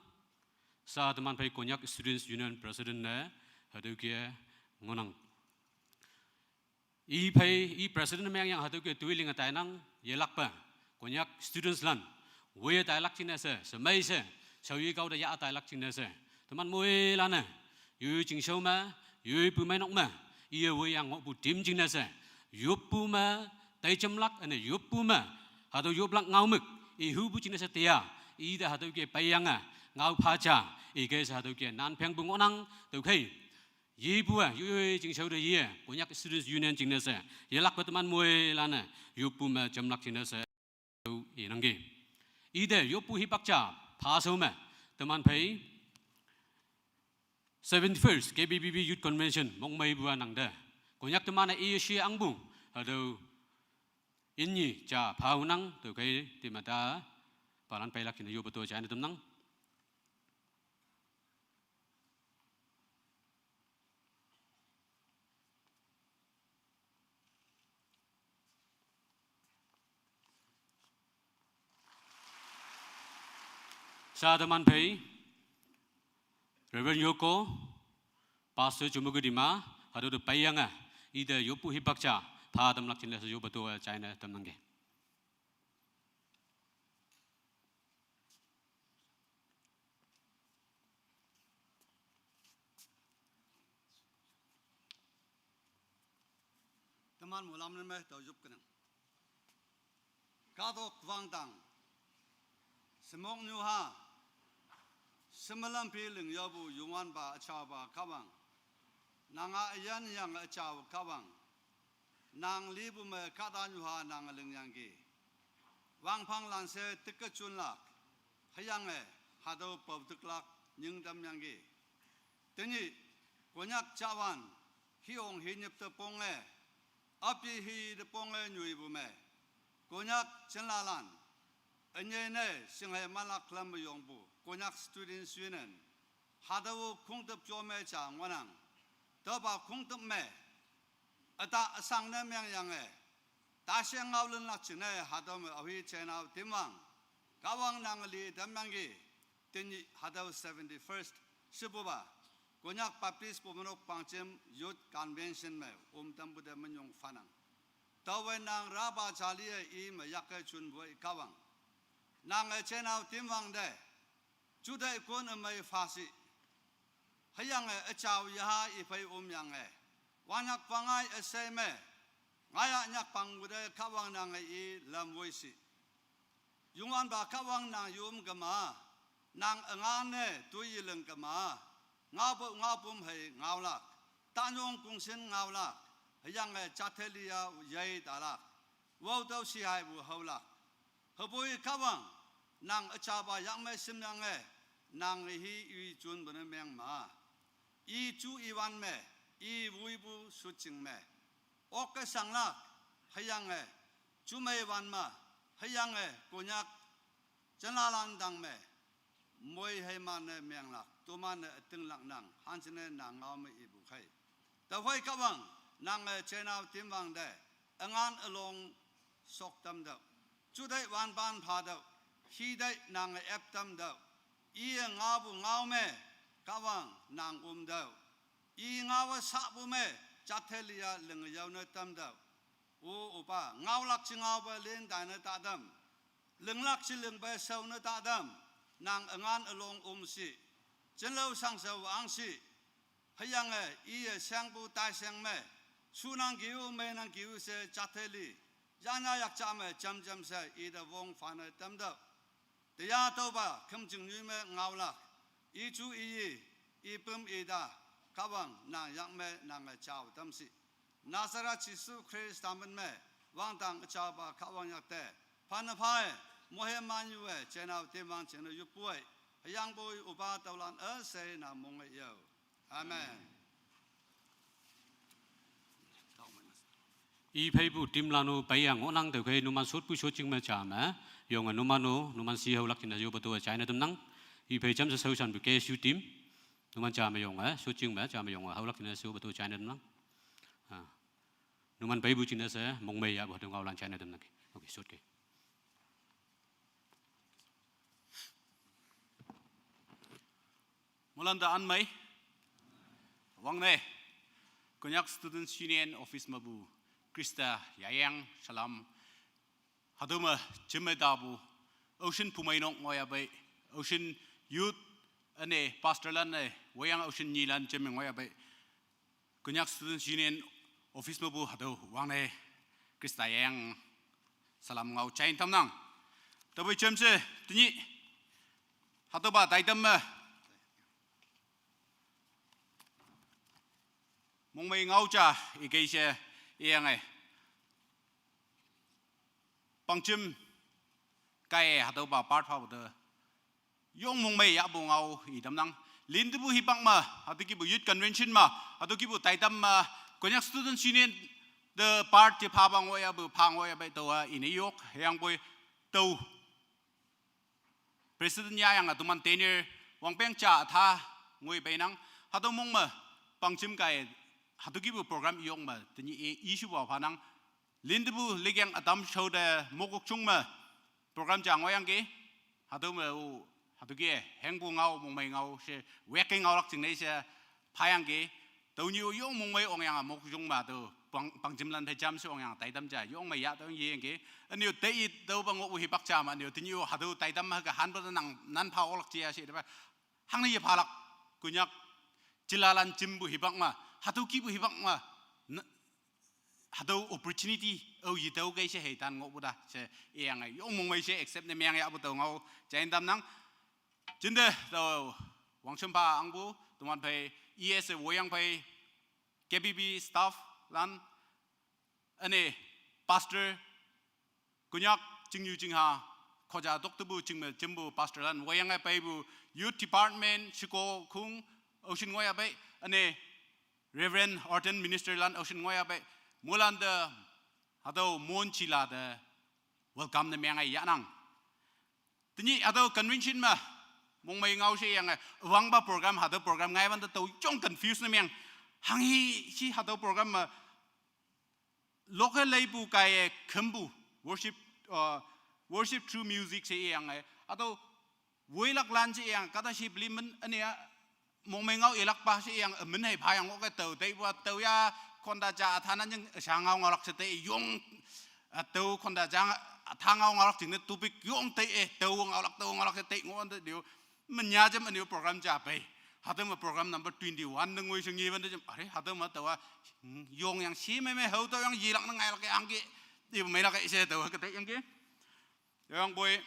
sha teman phei Konyak Students' Union President ne, hatüo kih-e ngohnang. I phei, i President mengyange hatüo kih-e toi linge tainang, yelakpe, Konyak students lan, woiye tailak jingne she, shemei she, shaoyi kao te yah tailak jingne she, teman moilan-e, yoi chingshao me, yoipu meinok me, iye woiyange ngohpu team jingne she, yoppu me, taijamlak üne yoppu me, hatüo yoplak ngaomük, ihupu jingne she teya, ite hatüo kih-e peiyange, ngaopha ja, ike she hatüo kih-e nanphengpu ngohnang, tüokhei, yepu-e, yoi chingshao te ye, Konyak Students' Union jingne she, yelakpe teman moilan-e, yoppu me jamlak jingne she, inangki. Ite yoppu hipak ja, phashao me, teman phei, seventy-first K B B B Youth Convention, mongmeipu-a nangte, Konyak teman-e iye she angpu, hatüo, inyi ja phaonang, tüokhei, temata, palan peilak jingne yoppe to jaine tamnang. Sha teman phei, Reverend Yoko, Pastor Chumukedima, hatüo te peiyange, ite yoppu hipak ja, pha tamlak jingne she yoppe to-e jaine tamnangki. Teman moilan me tao yop kenang. Kahtok wangdang, shemok nyuha, shemelam phi ling yaopu Youngwanpa üjaopa Kahwang, nang-a üyin yange üjao Kahwang, nang lipu me kahtanyuha nang lingyangki. Wangphanglan she tike junlak, hüyange, hatüo paotiklak nying tamyangki. Tenyih, Konyak jawan, hiong hinyip te ponge, api hi te ponge nyoipu me, Konyak jinlalan, ünyei ne shinghei malak lam me yongpu Konyak Students' Union, hatüo khongtüp jo me ja ngohnang, tüopa khongtüp me, üta üsang ne mengyange, tashe ngaolinlak jingne hatüo me aohi jeinao Temwang, Kahwang nang li tamyangki, tenyih hatüo seventy-first, shepupa, Konyak Baptist Bumeinok Pangjem Youth Convention me, om tampu te minyong phanang. Taowe nang rapa jaliye i me yakke junpu-i Kahwang, nange jeinao Temwang te, juteih kon ümei phashi, hüyange üjao yaha i phei omyange, wanyak wangai üshei me, ngaiya nyak pangpu te Kahwang nange i lam woishi. Youngwanpa Kahwang nang yom kema, nang üngan-e toi yeling kema, ngaopu ngaopum hei ngaolak, tanyong kongshin ngaolak, hüyange jatheli-a yei talak, wao tüo shihaipu haolak. Hüpoi Kahwang, nang üjaopa yak me shimyange, nang hi i junpu ne mengma, i ju i wan me, i woipu shujing me, okke shanglak, hüyange, jumei wan ma, hüyange Konyak jinlalan dang me, moi heiman-e menglak, toman-e ütinglak nang, hanjingne nang ngao me ipu khei. Tüokhei Kahwang, nange jeinao Temwang te, üngan ülong shok tamtüoh, juteih wanpan phatüoh, hitei nange ep tamtüoh, iye ngaopu ngao me, Kahwang nang omtüoh, i ngaowe shahpu me, jatheli-a linge yao ne tamtüoh, O Üpa, ngaolak je ngaope lin taine tatam, linglak je lingpe shao ne tatam, nang üngan ülong omshi, jinlao shangshao angshi, hüyange iye shengpu taisheng me, shunang kiu meinang kiu she jatheli, yanya yakja me jamjam she ite wong phane tamtüoh, teya tüopa khümjing nyoi me ngaolak, i ju i yi, i püm i ta, Kahwang nang yak me nange jao tamshi. Nazareth Jesu Khrista min me, wangdang üjaopa Kahwang yakte, phane phae, moiman yu-e jeinao Temwang jingne yoppu-e, Hüyangpoi opa taolan üshei ne mongmei yao. Amen. I pheipu timlan-o peiyang ngohnang tüokhei numan shotpu shotjing me ja me, yonge numan-o numan shi haolak jingne yope to jaine tamnang. I phei jamshe shaoshanpu K S U team, numan ja me yonge shotjing me ja me yonge haolak jingne yope to jaine tamnang. Ah. Numan peipu jingne she mongmei yahpu hatüo ngaolan jaine tamnang. Okay, shotke. Moilan te anmei. Wangne, Konyak Students' Union office mepu Khrista yayang salam. Hatüo me jemme tapu, Ocean pumeinok ngohyapei, Ocean youth, üne pastorlan-e woiyang Ocean nyilan jemme ngohyapei, Konyak Students' Union office mepu hatüo wangne Khrista yayang salam ngao jaine tamnang. Taowe jamshe tenyih hatüopa taitam me mongmei ngao ja ikei she iyange, pangjim kaiye hatüopa part phapu te yong mongmei yahpu ngao itamnang. Lintepu hipak me, hatüo kihpu youth convention me, hatüo kihpu taitam me, Konyak Students' Union te part je phapa ngohyahpu pha ngohyahpei taowa ine yok, hüyangpoi tao president yayange teman tenure wangpeng ja tha ngoi peinang. Hatüo mong me pangjim kaiye hatüo kihpu program iyong me tenyih i, ishupa phanang. Lintepu likeng ütam shao te mokok jong me program ja ngohyangki. Hatüo me-o, hatüo kih-e hengpu ngao mongmei ngao she weke ngaolak jingne she phayangki. Tüonyih-o yong mongmei ongyange mokjong me hatüo pang, pangjimlan phei jamshe ongyange taitam ja yong mei yah tüo yeyangki. Ünyo te i tüopa ngohpu hipak ja me ünyo tenyih-o hatüo taitam me ke hanpa te nang nan pha oklak ja she tepa. Hangne yephalak, Konyak jilalan jimpu hipak me, hatüo kihpu hipak me, na, hatüo opportunity ao yetüo kei she heitan ngohpu ta she iyange yong mongmei she accept ne meng yahpu tao ngao jaine tamnang. Jinte tao wangshempa angpu teman phei, E S A woiyang phei, K B B staff lan, üne pastor, Konyak chingnyu chingha khoja toktepu chingme jimpu pastorlan, woiyange peipu youth department sheko khong Ocean ngohyahpei, üne Reverend Orton ministerlan Ocean ngohyahpei, moilan te hatüo Mon jila te welcome ne menge yahnang. Tenyih hatüo convention me mongmei ngao she yange wangpa program, hatüo program ngaiwante tao yong confuse ne meng. Hanghe shi hatüo program me local leipu kaiye khümpu worship, uh, worship through music she iyange, hatüo woilaklan she iyang kahta shipli min üne-a mongmei ngao ilakpa she iyang, ümin hei phayang oke tao teipu-a tao ya khonta ja athanan jing sha ngao ngaolak she tei yong, hatüo khonta ja atha ngao ngaolak jingne topic yong tei-e tao ngaolak tao ngaolak she tei ngohwante lio. Menya jam ünyo program ja pei. Hatüo me program number twenty-one ne ngoi she ngewante jam, are hatüo me taowa, hmm, yong yang shi mei mei hao tüo yang yelak ne ngailak ke angki, ipu meilak ke she taowa ke tei yangki. Yangpoi,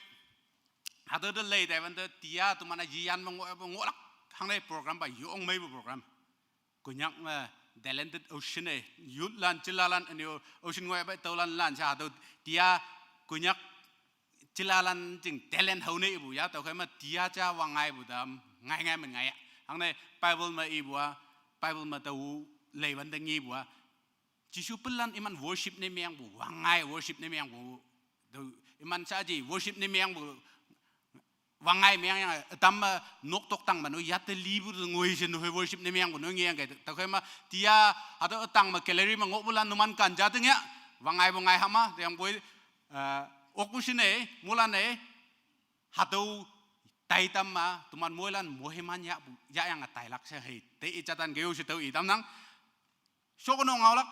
hatüo te lei taiwante tia teman-a yiyan me ngoh, ngohlak, hangne program pa yong meipu program. Konyak me talented Ocean-e, youthlan, jilalan, ünyo Ocean ngohyahpei tüolan lan sha hatüo tia Konyak jilalan jing talent hao ne ipu ya, tüokhei me tia ja wangngaipu tam, ngai ngai men ngai ya. Hangne Bible me ipu-a, Bible me tao leiwante ngepu-a, Jesu pinlan iman worship ne mengpu, wangngai worship ne mengpu. Tüo iman shaji worship ne mengpu, wangngai mengyange, ütam me nok tok tang me no yatte lipu te ngoi she no hei worship ne mengpu no ngeyangke. Tüokhei me tia hatüo ütang me gallery me ngohpulan numan kan ja ting ya. Wangngaipu ngai hama, teyangpoi, eh, okpu shine, moilan-e, hatüo taitam me teman moilan moiman yahpu, yahyange tailak she hei te i jatan keo she tüo itamnang. Shokono ngaolak,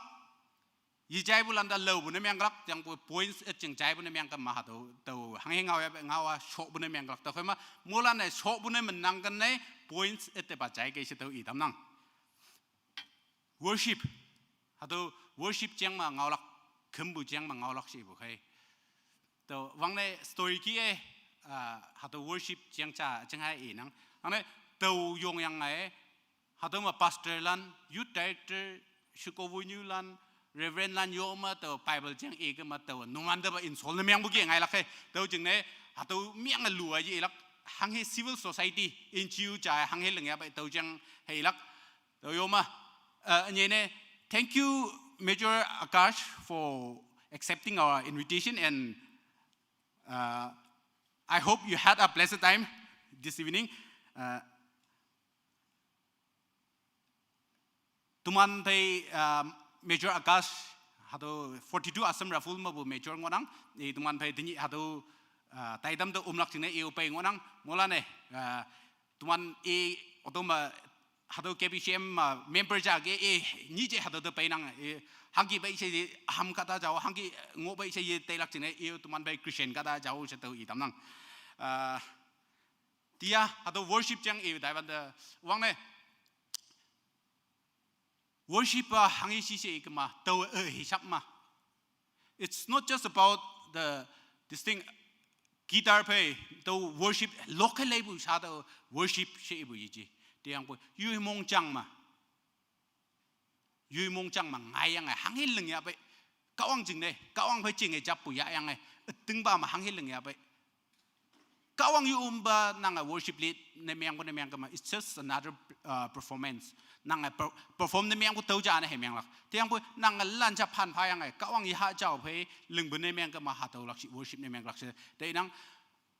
yejaipulan te laopu ne menglak, teyangpoi points et jing jaipu ne mengkema hatüo, tao hanghe ngao yape ngao-a shopu ne menglak. Tüokhei me moilan-e shopu ne mennang kenne points et tepa jaikei she tüo itamnang. Worship. Hatüo worship jeng me ngaolak, khümpu jeng me ngaolak she ipu khei. Tüo wangne story kih-e, ah, hatüo worship jeng ja, jeng hai inang. Hangne tüo yongyange, hatüo me pastorlan, youth director, sheko wonyulan, reverendlan yo me tüo Bible jeng ikema tüo numan tepa insult ne mengpu ke ngailak khei. Tüo jingne, hatüo menge lu-a ye ilak. hanghe civil society, N G O ja hanghe lingya bai tao jang heilak. Tao yoma, uh, nyene, thank you, Major Akash, for accepting our invitation, and uh, I hope you had a pleasant time this evening. Uh, teman phei, uh, Major Akash, hatüo forty-two Assam Rifle mepu Major ngohnang, eh, teman phei tenyih hatüo, uh, taidam te omlak jingne, eh, pai ngohnang, moilan-e, uh, teman, eh, oto me, hatüo K B C M, uh, member ja ke, eh, nyih je hatüo te peinang, eh, hangki bai she, ham kahta jao, hangki ngoh bai she ye tailak jingne, eh, teman phei Christian kahta jao she tüo itamnang. Uh, tia, hatüo worship jang, eh, taiwan te, wangne, worship-a hanghe shishe ikema, tao, eh, hisap ma. It's not just about the, this thing, guitar phei, tao worship, local leipu sha tao worship she ipu yeji. Teyangpoi, yoi mongjang ma. Yoi mongjang ma ngaiyange, hanghe lingya pei. Kahwang jingne, Kahwang phei jinge jappu yahyange, ütingpa ma hanghe lingya pei. Kahwang yompa nange worship lead ne mengpu ne mengkema, it's just another, uh, performance. Nange per-, perform ne mengpu tüo ja ne he menglak. Teyangpoi nange lan ja phan phayange, Kahwang yeha jao phei, lingpu ne mengkema hatüolak shi, worship ne menglak shi. Teinang,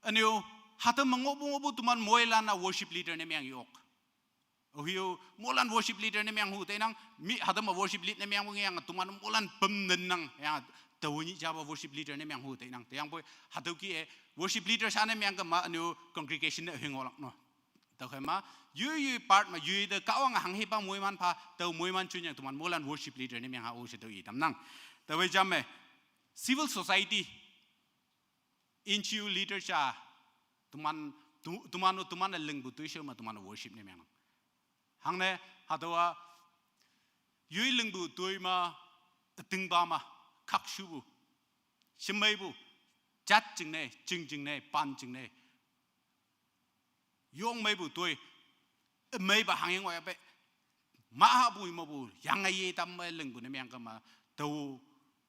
ünyu, hatüo me ngohpu ngohpu teman moilan-a worship leader ne meng yok. Ohiyo, moilan worship leader ne meng hu, teinang, mi hatüo me worship lead ne mengpu ngeyange, teman moilan pem nennang, yang, tao nyih japa worship leader ne meng hu, teinang, teyangpoi, hatüo ki, eh, worship leader sha ne mengkema, ünyu congregation ne hing olak no. Tüokhei ma, yoi yoi part me, yoi te Kahwang hanghepa moiman pha, tao moiman junyang teman moilan worship leader ne meng ha-o she tüo itamnang. Taowe jam me, civil society, N G O leader ja, teman, tu-, teman-o, teman-e lingpu toishao me, teman-e worship ne meng. Hangne, hatüowa, yoi lingpu toi ma, ütingpa ma, khakshupu, shemeipu, jat jingne, jing jingne, pan jingne, yong meipu toi, ümeipa hanghe ngohya pei, mahapu imepu, yange yetam me lingpu ne mengkema, tao,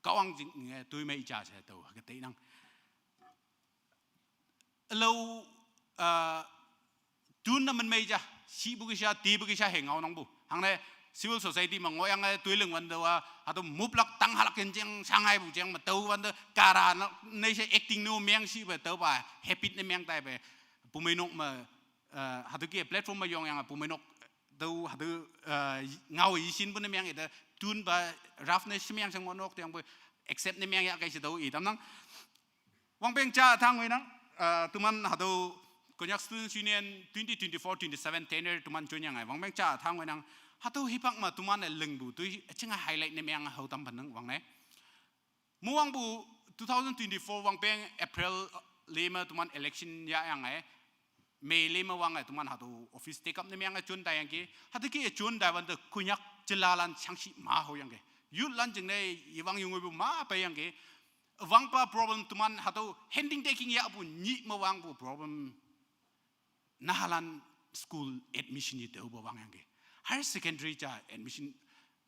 Kahwang jinge, toi mei ja she tao, hüke teinang. Ülao, uh, tun ne min mei ja, shipu ke sha, tipu ke sha he ngaonangpu. Hangne civil society me ngohyange toi ling wante-a, hatüo moplak tang halak ken jeng, shangaipu jeng me tao wante, kara ne she acting no meng shipe tüopa, habit ne meng taipe, pumeinok me, uh, hatüo ke platform me yongyange pumeinok, tüo hatüo, uh, ngao yishinpu ne meng ite, tunpa rough ne shemeng she ngohnok, teyangpoi accept ne meng yahkei she tüo itamnang. Wangpeng ja tang weinang, uh, teman hatüo Konyak Students' Union twenty twenty-four twenty-seven tenure teman junyang ai. Wangpeng ja tang weinang, hatüo hipak me teman-e lingpu toi, üjinge highlight ne meng hao tam pannang wangne. Mo wangpu two thousand twenty-four wangpeng April le me teman election yahyange, May le me wange teman hatüo office take up ne menge jon taiyangki, hatüo ke jon tai wante Konyak jilalan shangshi ma haoyangki. Youth lan jingne yewang yongoipu ma peiyangki. Wangpa problem teman hatüo handing taking yahpu nyih me wangpu problem. Nahalan school admission yetaopa wangyangki. Higher secondary ja admission,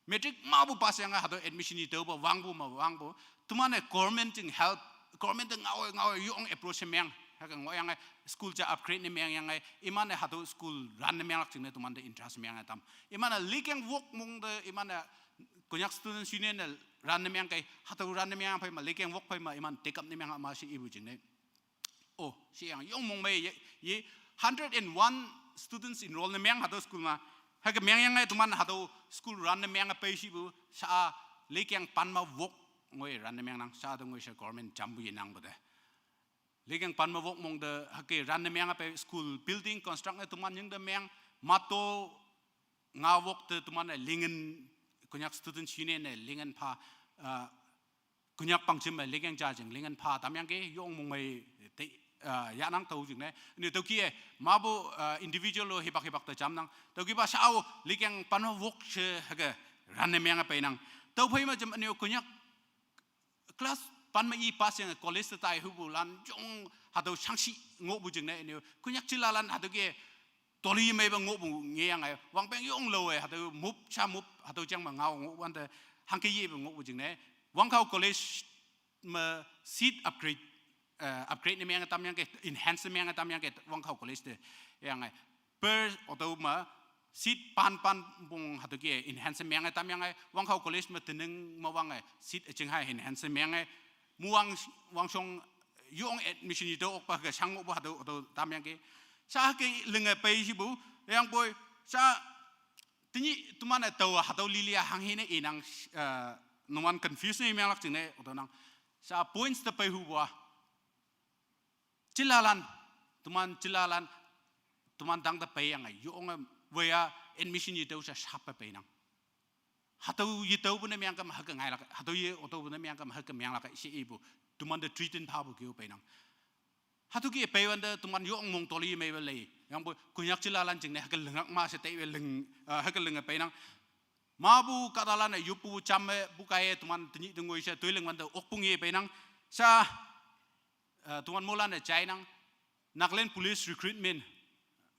matric mapu pass yange hatüo admission yetaopa wangpu me wangpu. Teman-e government jing help, government te ngao ngao yong approach meng. Hüke ngohyange school ja upgrade ne mengyange, iman-e hatüo school run ne menglak jingne teman te interest menge tam. Iman-e likeng wok mong te iman-e Konyak Students' Union ne run ne mengkei, hatüo run ne meng phei me, likeng wok phei me, iman take up ne meng ma she ipu jingne. Oh, sheyang yong mong mei ye, ye hundred and one students enroll ne meng hatüo school me. Hüke mengyange teman hatüo school run ne menge pei shipu, sha-a likeng pan me wok ngoi run ne mengnang, sha-a te ngoi she government jampu yenangpu te. Likeng pan me wok mong te hüke run ne menge pei school building construct ne teman ying te meng, mato nga wok te teman-e lingen, Konyak Students' Union ne lingen pha, uh, Konyak pangjim me likeng ja jing lingen pha tamyangki, yong mong mei te, uh, yahnang tüo jingne. Ni tüoke, mapu, uh, individual-o hipak hipak te jamnang. Tüokepa sha-o likeng pan me wok she hüke run ne menge peinang. Tüophei me jam ünyu Konyak class pan me i pass yange college te tai hupu lan yong hatüo shangshi ngohpu jingne ünyu Konyak jilalan hatüo ke toli meipa ngohpu ngeyange, wangpeng yong lowe, hatüo mop sha mop, hatüo jang me ngao ngoh wante, hangke yepu ngohpu jingne, Wangkhao College me seat upgrade uh, upgrade ne meng tam yang ke, enhance ne meng tam yang ke Wangkhao College te. Yang ai per oto ma seat pan pan bung hatu ke enhance meng tam yang ai Wangkhao College ma teneng ma wang ai seat aching hai enhance meng ai muang wang shong yong admission ito ok pa ke sang bu hatu oto tam yang ke. Sa ke lenge pei si bu yang boy sa tini tuman ai tau hatu lilia hang hine inang uh, numan confuse ne meng lak ching ne oto nang sa points te pei hu bua. Chilalan, tuman chilalan, tuman tang ta pei yang ai, yong a waya admission yitau sa sap pei nang. Hatau yitau bu ne miang kam haka ngai lak, hatau ye otau bu ne miang kam haka miang lak si ibu, tuman da treatin pa bu kiu pei nang. Hatu ki pei wan da tuman yong mong toli mei ba lei, yang bu kunyak chilalan ching ne haka lengak ma se tei leng, ah, haka leng pei nang. Ma bu katalan yupu cham bu kai tuman tini tengoi sa tuiling wan da okpung ye pei nang. Sa uh, tuan molan na chai nang Nagaland Police Recruitment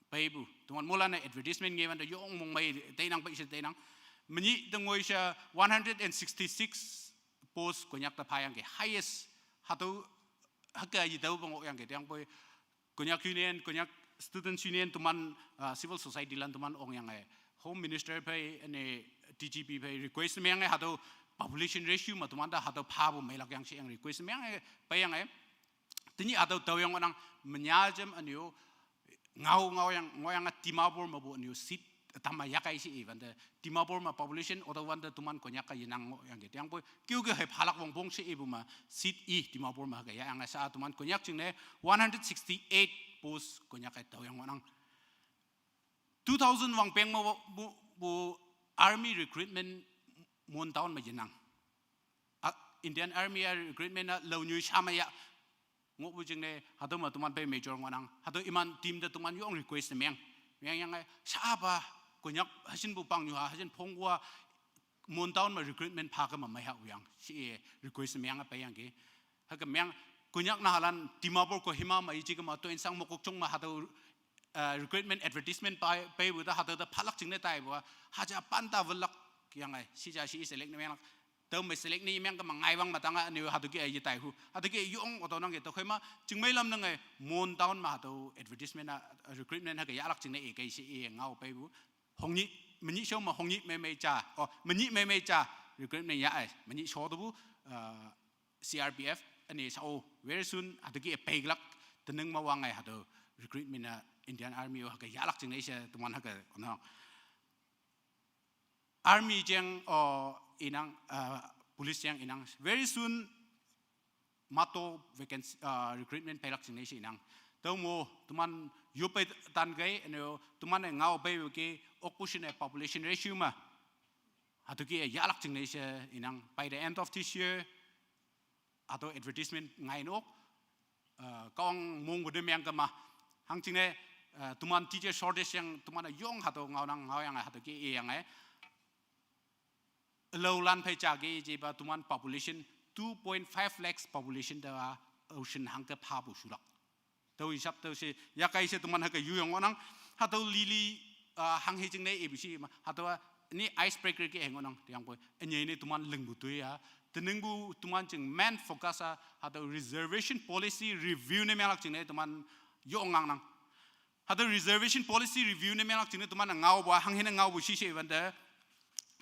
pei bu tuan molan na advertisement nge wan da yong mong mai tei nang pei se tei nang. Menyi tengoi sa one hundred and sixty-six post Konyak ta pa yang ke highest hatu haka yitau bang yang ke yang poi Konyak Union, Konyak Students Union, tuman uh, civil society lan tuman ong yang eh Home Minister pei ane D G P pei request me yang eh hatu population ratio ma tuman da hatu pa bu mai lak yang si yang request me yang eh pei yang eh tini hatu tau yang onang menyajem aniu ngau ngau yang ngau yang Dimapur ma bu aniu seat tama yakai si iban da Dimapur ma population oto wan da tuman Konyak ka yenang ngo yang ke yang poi kiu ke hai phalak wong bong si ibu ma seat i Dimapur ma ka ya yang sa tuman Konyak ching ne one hundred sixty-eight post Konyak ka tau yang onang two thousand wang peng ma bu, bu army recruitment mon town ma yenang. Indian Army recruitment na lau nyui sama ya ngo bu jing ne hatu ma tuman pei major ngonang hatu iman team da tuman yong request meng meng yang ai sa ba Konyak hasin bu pang nyu ha hasin phong wa mon town ma recruitment pa ka ma mai ha uyang si request meng apa yang ke ha ka meng Konyak na halan Dimapur Kohima ma ichi ka ma to insang mokok chong ma hatu uh, recruitment advertisement pei bu da hatu da phalak ching ne tai bu ha ja pan ta velak yang ai si ja si select ne meng tau mai select ni meng ka mangai wang matanga ni hatu ki ai tai hu hatu ki yong oto nang ke to khoi ma ching mai lam nang ai mon town ma hatu advertisement na recruitment ha ke ya lak ching ne e kai si e ngau pei bu hong ni menyi show ma hong ni mei mei cha oh menyi mei mei cha recruitment ya ai menyi show tu bu uh, C R P F ani sa oh very soon hatu ki pei lak teneng ma wang ai hatu recruitment na Indian Army oh ha ke ya lak ching ne se tuman ha ke onang Army jeng o inang uh, police jeng inang very soon mato vacancy uh, recruitment pelak ching nei si inang tau mo tuman yupe tan gai eno tuman e ngau pe ke okpusin e population ratio ma hatu ki e yalak ching nei si inang by the end of this year ato advertisement ngai nok uh, kong mong bu de meng kama hang ching ne uh, tuman teacher shortage yang tuman yong hatu ngau nang ngau yang hatu ki e yang e lau lan phai cha ge je ba tuman population two point five lakhs population da ocean hang ke pha bu shulak tau hisap tau se ya kai se tuman ha ke yu yang onang ha tau lili uh, hang he jing ne e bu si ma ha tau ni icebreaker ke heng onang tiang poi anye ne tuman leng bu tu ya teneng bu tuman jing main focus a ha tau reservation policy review ne melak jing ne tuman yo ngang nang ha tau reservation policy review ne melak jing ne tuman ngau bu hang he ne ngau bu si se ban da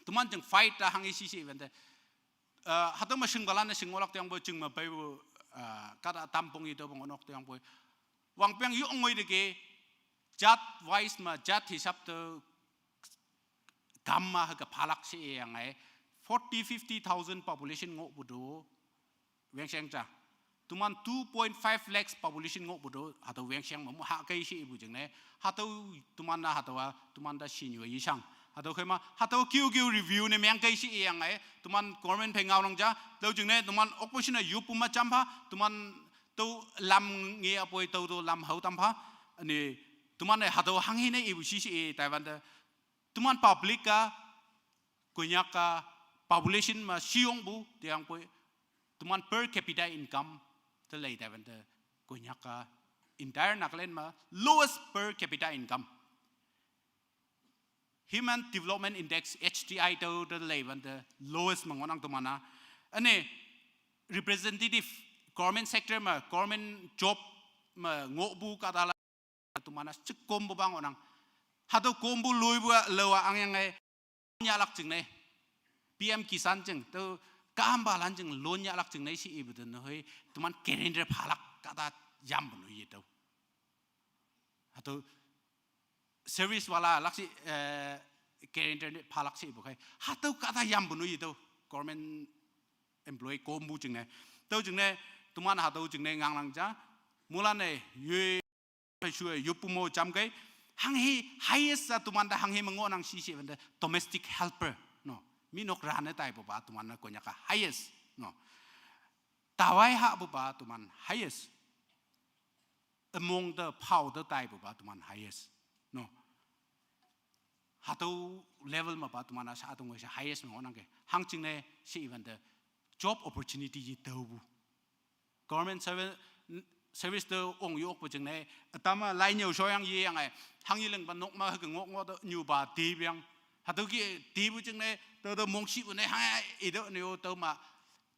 tuman jing fight ta hang he si se ban da uh, ha tau ma sing balan ne sing olak tiang bu jing ma pai bu uh, kata tampong itu bang onok tiang bu wang peng yu ngoi de ke jat wise ma jat hisap tu kam ma ha ke phalak si e yang ai forty fifty thousand population ngo bu do weng siang cha tuman two point five lakhs population ngo bu do ha tau weng siang ma mu ha kai si ibu jing ne ha tau tuman na ha tau tuman da si nyu yi sang ha tau kai ma ha tau kiu kiu review ne meng kai si e yang ai tuman government phai ngau nang cha tau jing ne tuman opposition a yu pu ma cham pha tuman tau lam nge apoi tau tau lam hau tam pha ani tuman ne ha tau hang he ne ibu si si e Taiwan da tuman public ka Konyak ka population ma siong bu tiang poi tuman per capita income te lei Taiwan da Konyak ka entire Nagaland ma lowest per capita income Human Development Index H D I tau da lei ban da lowest ma ngonang tuman na ane representative government sector me, government job me ngohpu kahtalan teman-a chik kompu pa ngohnang. Hatüo kompu loipu-a laowa angyange nyahlak jingne, P M Kisan jing tüo kampalan jing loan yahlak jingne she ipu te nehoi teman guarantor phalak kahta yampu nu yetüo. Hatüo service wala lak she, eh, guarantor ne phalak she ipu khei. Hatüo kahta yampu nu yetüo government employee kompu jingne. Tüo jingne teman hatüo jingne ngangnang ja. Moilan-e yoi phei shu-e yoppu mo jamkei. Hanghe highest-a teman te hanghe me ngohnang shi she wante domestic helper. No. Mi nok ranne taipupa teman-a Konyak-a highest. No. Tawai hahpupa teman highest. Ümong te phao te taipupa teman highest. No. Hatüo level mepa teman-a sha tong-e she highest me ngohnangkei. Hangjingne she iwante job opportunity yetaopu. Government service, service te ong yokpu jingne, ütam-a lai nyüo shoyang yeyange, hanghe lingpa nok me hüke ngoh ngoh te nyupa tepeang. Hatüo ke tepu jingne, tüote mongshipu ne hanghe ite neo tüoma,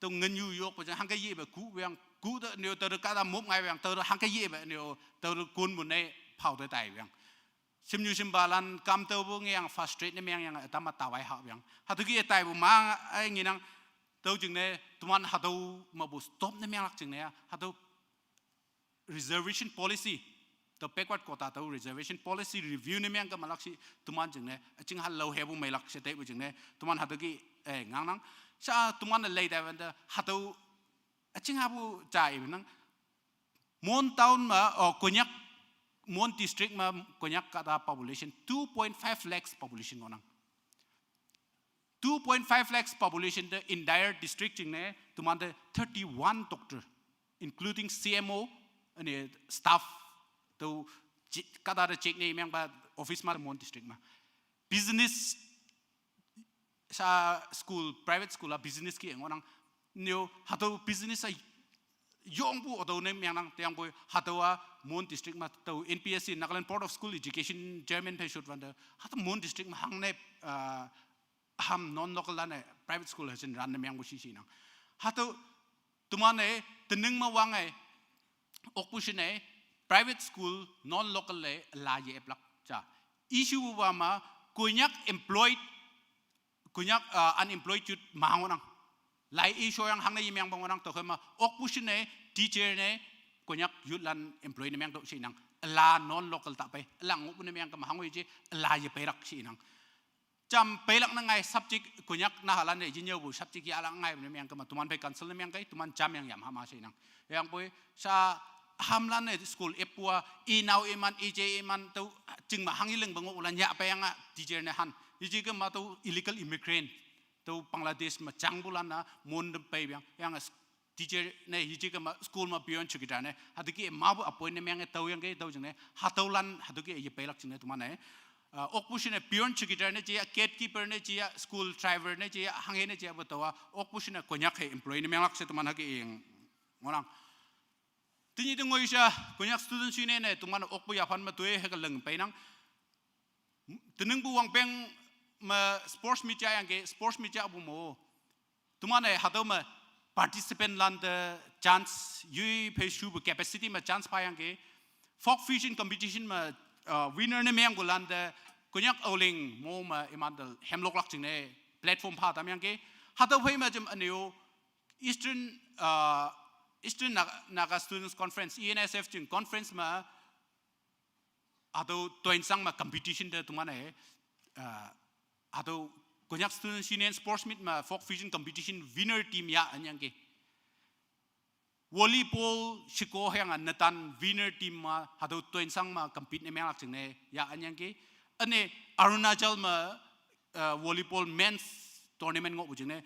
tüo ngenyu yokpu jing hangke yepe kuhpeang, kuh te neo tüote kahta mop ngaipeang, tüote hangke yepe neo tüote konpu ne phao te taipeang. Shimnyu shimpalan kam tüopu ngeyang frustrate ne mengyange ütam-a tawai hahpeang. Hatüo ke taipu ma ai ngenang, tüo jingne teman hatüo mepu stop ne menglak jingne-a, hatüo reservation policy, tüo backward quota tüo reservation policy review ne mengke malak shi teman jingne, üching ha lao hepu meilak she taipu jingne, teman hatüo ke, eh, ngangnang. Sha teman-e lei tai wante hatüo üching hapu ja iwinang. Mon town me, oh, Konyak, Mon district me Konyak kahta population two point five lakhs population ngohnang. Two point five lakhs population te entire district jingne, teman te thirty-one doctor, including C M O, üne staff, tüo chi-, kahta te check ne mengpa office me Mon district me. Business sha school, private school-a business ke ngohnang. Neo hatüo business-a yongpu hatüo ne mengnang tüoyangpoi hatüowa Mon district me tüo N P S C, Nagaland Board of School Education chairman phei shot wante, hatüo Mon district me hangne, ah, ham non-local lan-e private school hüjin run ne mengpu shi shinang. Hatüo teman-e tening me wange okpu shinne private school non-local le la ye-eplak ja. Issue wa me Konyak employed, Konyak, uh, unemployed youth ma ngohnang. Lai i shoyang hangne yemengpa ngohnang tüokhei me okpu shinne teacher ne Konyak youth lan employ ne mengtüoh shinang. La non-local ta pei, la ngohpu ne mengke me hango yeje, la yepeilak shinang. Jam peilak ne ngai subject Konyak nahalan-e yenyüopu subject yahlak ngai ne mengke me teman phei cancel ne mengkei, teman jam yang yam hama shinang. Hüyangpoi sha hamlan-e school eppu-a, inao iman, ije iman, tüo chingme hanghe lingpe ngohpulan yahpeiyange teacher ne han. Yeje kema tüo illegal immigrant, tüo Bangladesh me jangpulan-a Mon te peipeang. Yange teacher ne yeje kema school me peon chowkidar ne hatüo ke mapu appoint ne menge tüoyangke tüo jingne hatüolan hatüo ke yepeilak jingne teman-e, uh, okpu shinne peon chowkidar ne jeya, gatekeeper ne jeya, school driver ne jeya, hanghe ne jeya pu tüowa okpu shinne Konyak hei employee ne menglak she teman hüke ing ngohnang. Tenyih te ngoisha Konyak Students' Union-e teman okpu yaphan me toi hüke ling peinang. Teningpu wangpeng me sports meet jayangke, sports meet japu mo. Teman-e hatüo me participant lan te chance yoi phei shupu capacity me chance phayangke. Folk fusion competition me, uh, winner ne mengpulan te Konyak Aoleang mo me iman te hemloklak jingne platform pha tamyangke. Hatüo phei me jam üneo Eastern, uh, Eastern Naga, Naga Students Conference, E N S F jing conference me hatüo Tuensang me competition te teman-e, uh, hatüo Konyak Students' Union sports meet me folk fusion competition winner team yah ünyangke. Volleyball sheko hüyange netan winner team me hatüo Tuensang me compete ne menglak jingne yah ünyangke. Üne Arunachal me, uh, volleyball men's tournament ngohpu jingne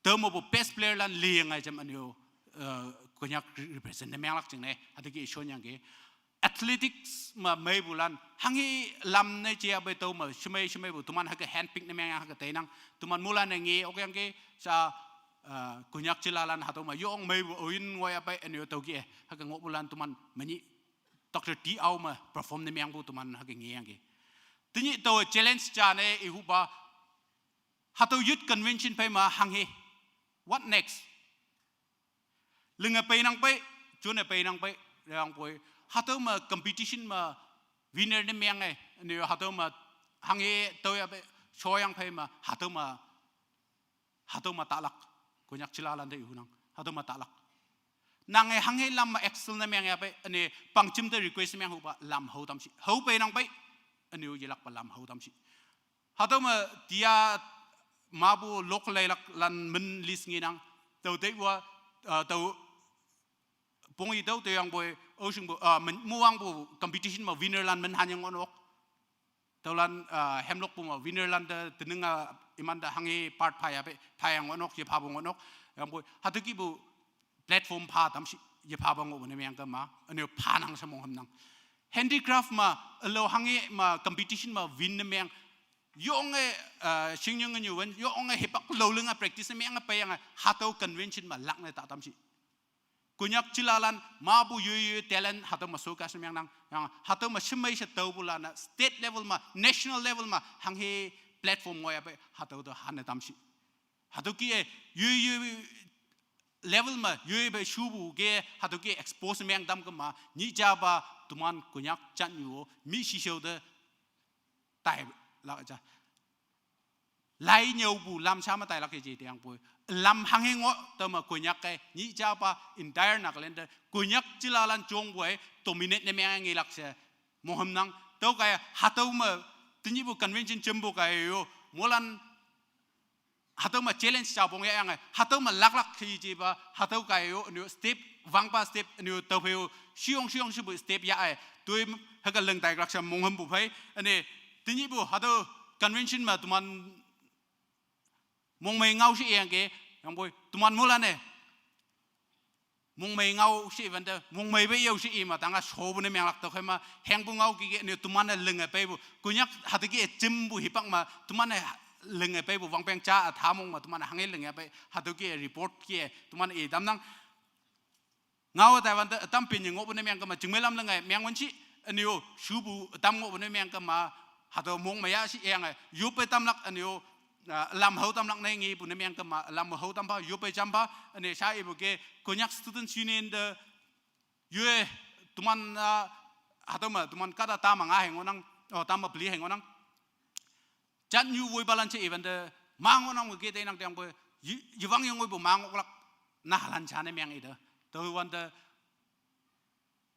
tüo mepu best player lan li ngai jam üneo, uh, Konyak represent ne menglak jingne hatüo ke shonyangke. Athletics me meipulan hanghe lam ne jeya pei tüo me shemei shemeipu teman hüke handpick ne mengyang hüke teinang. Teman moilan-e nge okyangke sha, uh, Konyak jilalan hatüo me yong meipu oyin ngoiya pei üneo tüoke hüke ngohpulan teman menyih Doctor T Ao me perform ne mengpu teman hüke ngeyangke. Tenyih tüo challenge ja ne ihupa hatüo youth convention phei me hanghe, what next? Linge peinang pei, june peinang pei, yang poi. Hatüo me competition me winner ne meng e, ne hatüo me hanghe tüo ya pei, shoyang phei me, hatüo me, hatüo me talak. Konyak chilalan te ihunang, hatüo me talak. Nange hanghe lam me excel ne meng ya pei, ne pangjim te request meng hupa lam hao tam shi. Hao peinang pei, ne yelakpa lam hao tam shi. Hatüo me tia mapu lok leilak lan min list ngenang. Tüo teiwa, uh, tüo pongyi tüo tüo yangpoi, oshingpu, uh, min, muwangpu competition me winner lan min hanyang onok. Tüolan, uh, hemlokpu me winner lan te tening a iman te hanghe part pha ya pei, phayang onok, yephapu onok. Yangpoi, hatüo kihpu platform pha tam shi, yephapu ngohpu ne meng ke ma, ünyo phanang she monghümnang. Handicraft me, ülao hanghe me, competition me win ne meng, yonge, uh, shingnying nyu wen, yonge hipak lo linge practice ne meng peiyange, hatüo convention me lak ne ta tam shi. Konyak chilalan, mapu yoi yoi talent, hatüo me showcase ne mengnang, yang, hatüo me shemei she taopu lan, state level me, national level me, hanghe platform ngoh ya pei, hatüo te hane tam shi. Hatüo kih-e, yoi yoi level me, yoi pei shupu ke, hatüo kih-e expose meng tam kema, nyih japa, teman Konyak jatnyu, mi shishao te, tailak ja. Lai nyüopu lam sha me tailak yeje teyangpoi. Lam hanghe ngoh, tüo me Konyak ke, nyih japa, entire Nagaland te, Konyak chilalan jongpoi, dominate ne meng ngelak she. Monghümnang, tüo kaiye, hatüo me, tenyihpu convention jempu kaiye yo, molan, hatüo me challenge japong yayange, hatüo me laklak khe jepa, hatüo kaiye yo, ünyo step, wangpa step, ünyo tüophei yo, shiyong shiyong shepu step ya-e, toi hüke ling tailak she monghümpu phei, üne, tenyihpu, hatüo convention me teman mongmei ngao she iyangke, yangpoi, teman molan-e, mongmei ngao she iwante, mongmei pei yao she ima tanga shopu ne menglak tüokhei ma, hengpu ngao kih-e ne teman-e linge peipu, Konyak hatüo kih-e jempu hipak ma, teman-e linge peipu wangpeng ja a thamong ma, teman-e hanghe linge pei, hatüo kih-e report kih-e, teman-e itamnang. Ngao taiwante, ütam pinye ngohpu ne meng kema, jingmei lam linge, meng wün shi, ünyo, shupu, ütam ngohpu ne meng kema, hatüo mongmei ya shi yange, yoppe tamlak, ünyo, uh, lam hao tamlak ne ngepu ne meng kema, lam hao tampha, yoppe jampha, üne sha ipu ke, Konyak Students' Union te, yoi, teman, uh, hatüo me, teman kahta tame nga heng ngohnang, oh, tame peli heng ngohnang. Jatnyu woipalan she iwante, mang ngohnang ke teinang teyangpoi, yi, yiwang yong woipu mang oklak, nahalan ja ne meng ite. Tüowante,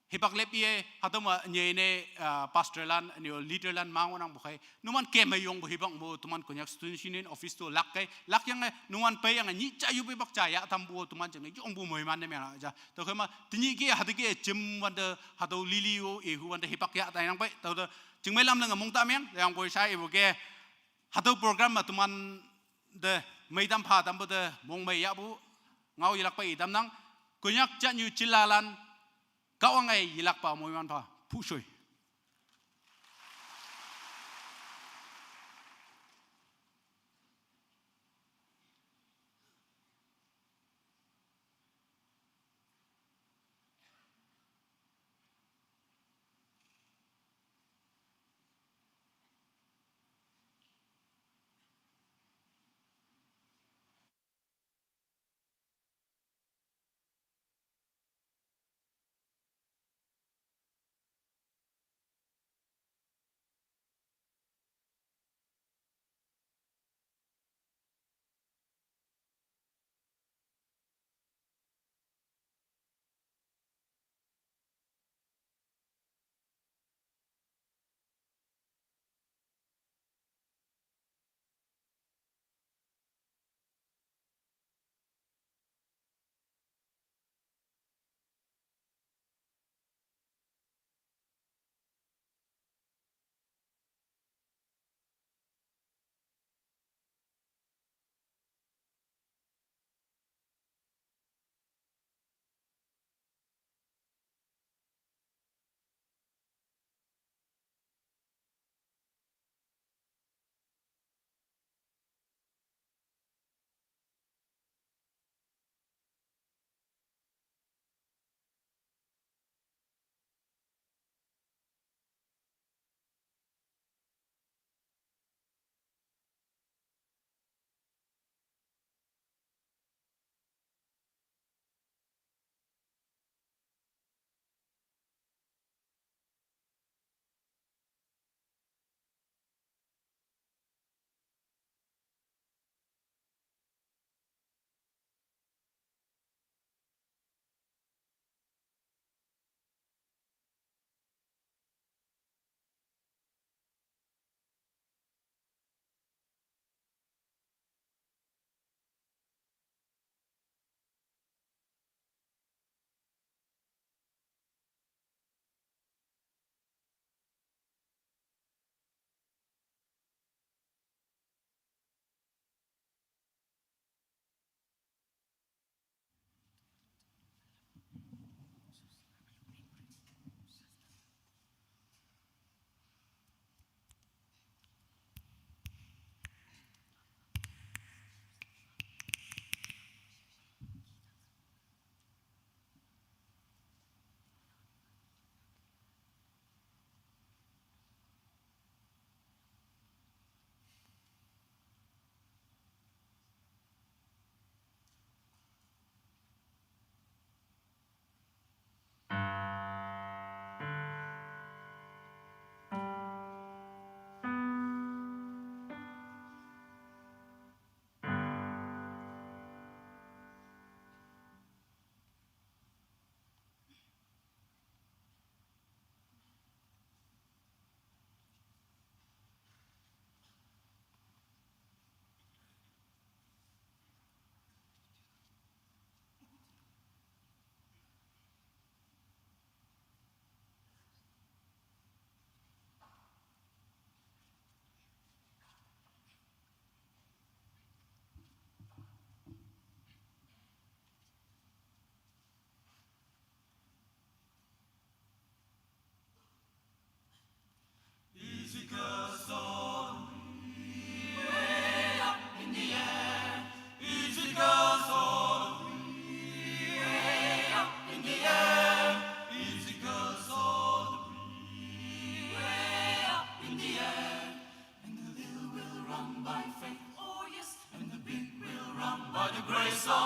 hipak lep ye, hatüo me nyei ne, uh, pastor lan, ünyo leader lan mang ngohnangpu khei. Numan keme yongpu hipak mo, teman Konyak Students' Union office to lak kei, lak yange, numan peiyange, nyih ja yoppe pak ja ya tampu, teman jenge, yongpu moiman ne meng ja. Tüokhei ma, tenyih kih-e, hatüo kih-e, jemwante, hatüo lili yo, ihuwante hipak ya tainang pei, tüote, jingmei lam linge mongta meng, yangpoi sha ipu ke, hatüo program me teman te meitam pha tampu te mongmei yahpu ngao yelakpa itamnang, Konyak jatnyu chilalan, Kahwange yelakpa moiman pha, pushoi.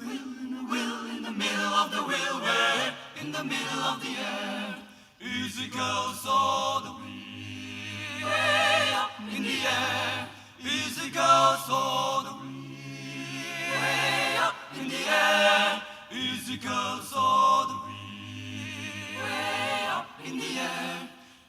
Wheel in the wheel in the middle of the wheel, where in the middle of the air. Easy girl saw the wheel way up in the air. Easy girl saw the wheel way up in the air. Easy girl saw the wheel way up in the air.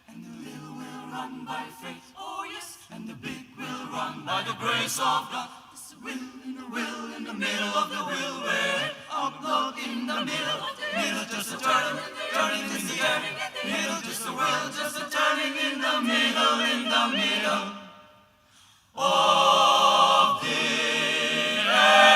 And the little will run by faith, oh yes, and the big will run by the grace of God. This will in the will in the middle of the will, where up, look in the middle, middle just a turning, turning in the air, middle just a will, just a turning in the middle, in the middle of the air.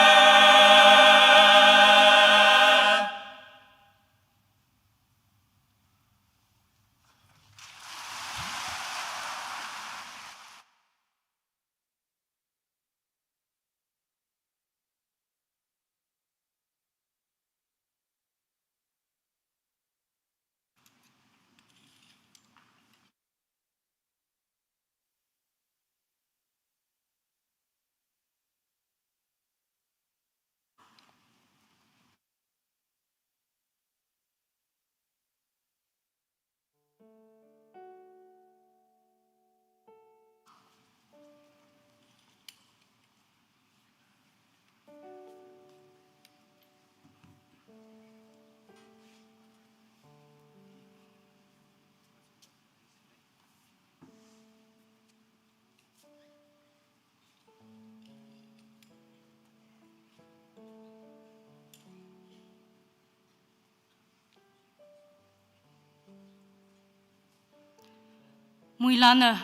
Muilan-a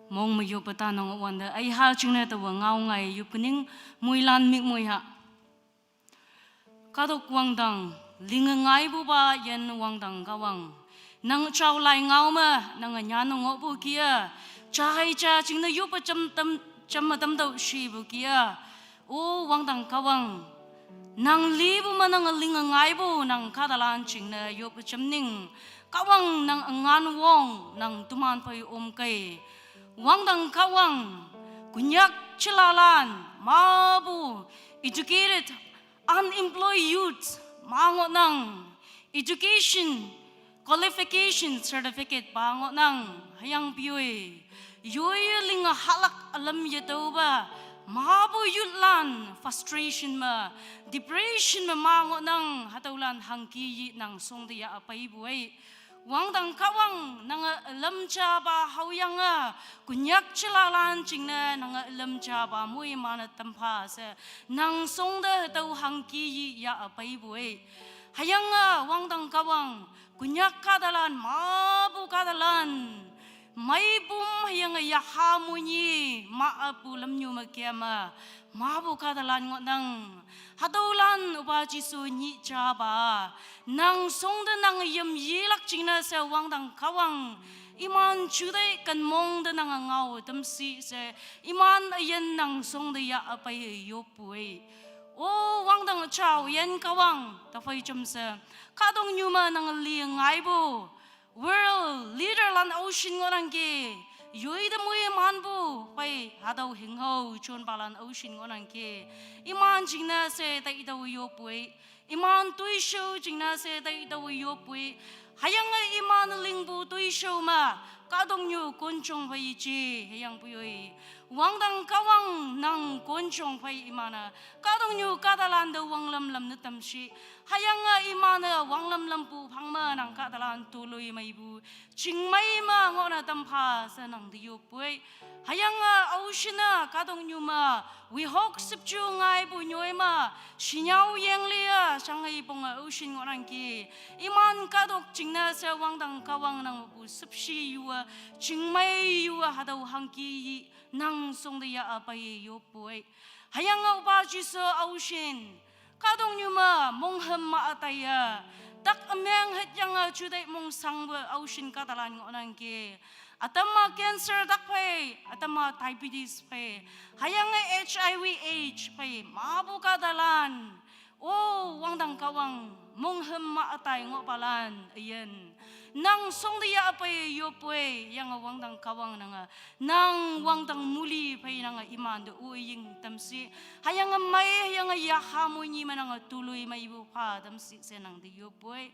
mong mayup-a tanong awon-a, aihal jingne taowa ngaongai yup kaning, muilan mikmoi ha. Katok wangdang, lingngaipupa yin wangdang Kahwang. Nang jao lai ngao me, nang nyan ngohpu ki-a, jahai ja jingne yup-a jam tam, jam-a tamtüoh shipu ki-a. O wangdang Kahwang, nang lipu me nang lingngaipu, nang kahtalan jingne yup-a jamning. Kahwang nang üngan wong, nang toman phei omkei. Wangdang Kahwang, Konyak jilalan, mapu, educated, unemployed youth, ma ngohnang, education, qualification certificate pa ngohnang, hüyangpoi. Yoi-e ling hahlak ülam yetüopa, mapu youth lan frustration me, depression me ma ngohnang, hatüolan hangki yi nang shongte ya peipu ei. Wangdang Kahwang, nang a lamchaba haoyange, Konyak chilalan jingne nang a lamchaba moiman-e tampha she, nang shongte hatüo hangki yi ya peipu-e. Hüyange Wangdang Kahwang, Konyak kahtalan, mapu kahtalan, meipum hüyange yaha monyi, ma apu lamnyu me keme, mapu kahtalan ngohnang. Hatüolan Opa Jesu nyih japa, nang shongte nang yim yelak jingne she Wangdang Kahwang, iman juteih kenmong te nang ngao tamshi she, iman üyin nang shongte ya pei yoppu-e. O Wangdang jao yin Kahwang, taphei jamshe, kahtoknyu me nang li ngaipu, world leaderlan aoshin ngohnangki, yoi te moimanpu phei hatüo hinghao jonpalan aoshin ngohnangki, iman jingne she taitüoh yoppu-e. Iman toishao jingne she taitüoh yoppu-e. Hüyange iman lingpu toishao me, kahtoknyu konjong phei je, hüyangpoi yoi. Wangdang Kahwang nang konjong phei iman-e, kahtoknyu kahtalan te wanglam lam ne tamshi. Hüyange iman-e wanglam lampu phang me nang kahtalan toloi meipu, chingmei me ngohne tampha she nang te yoppu-e. Hüyange aoshin-e kahtoknyu me, wehok shüpju ngaipu nyoi me, shinyao yengli-e shanghei ponge aoshin ngohnangki. Iman kahtok jingne she Wangdang Kahwang nang mepu shüpshe yu-e, chingmei yu-e hatüo hangki yi, nang shongte ya pei yoppu-e. Hüyange Opa Jesu aoshin, kahtoknyu me monghüm ma taiye, tak ümeng hetyange juteih mongshangpu aoshin kahtalan ngohnangki. Ütam-a cancer tak phei, ütam-a diabetes phei, hüyange H I V AIDS phei, mapu kahtalan. O Wangdang Kahwang, monghüm ma ütai ngohpalan üyin, nang shongte ya pei yoppu-e. Hüyange Wangdang Kahwang nange, nang wangdang muli phei nange imante oying tamshi. Hüyange mei, hüyange yaha monyi me nange toloi meipu pha tamshi she nang te yoppu-e.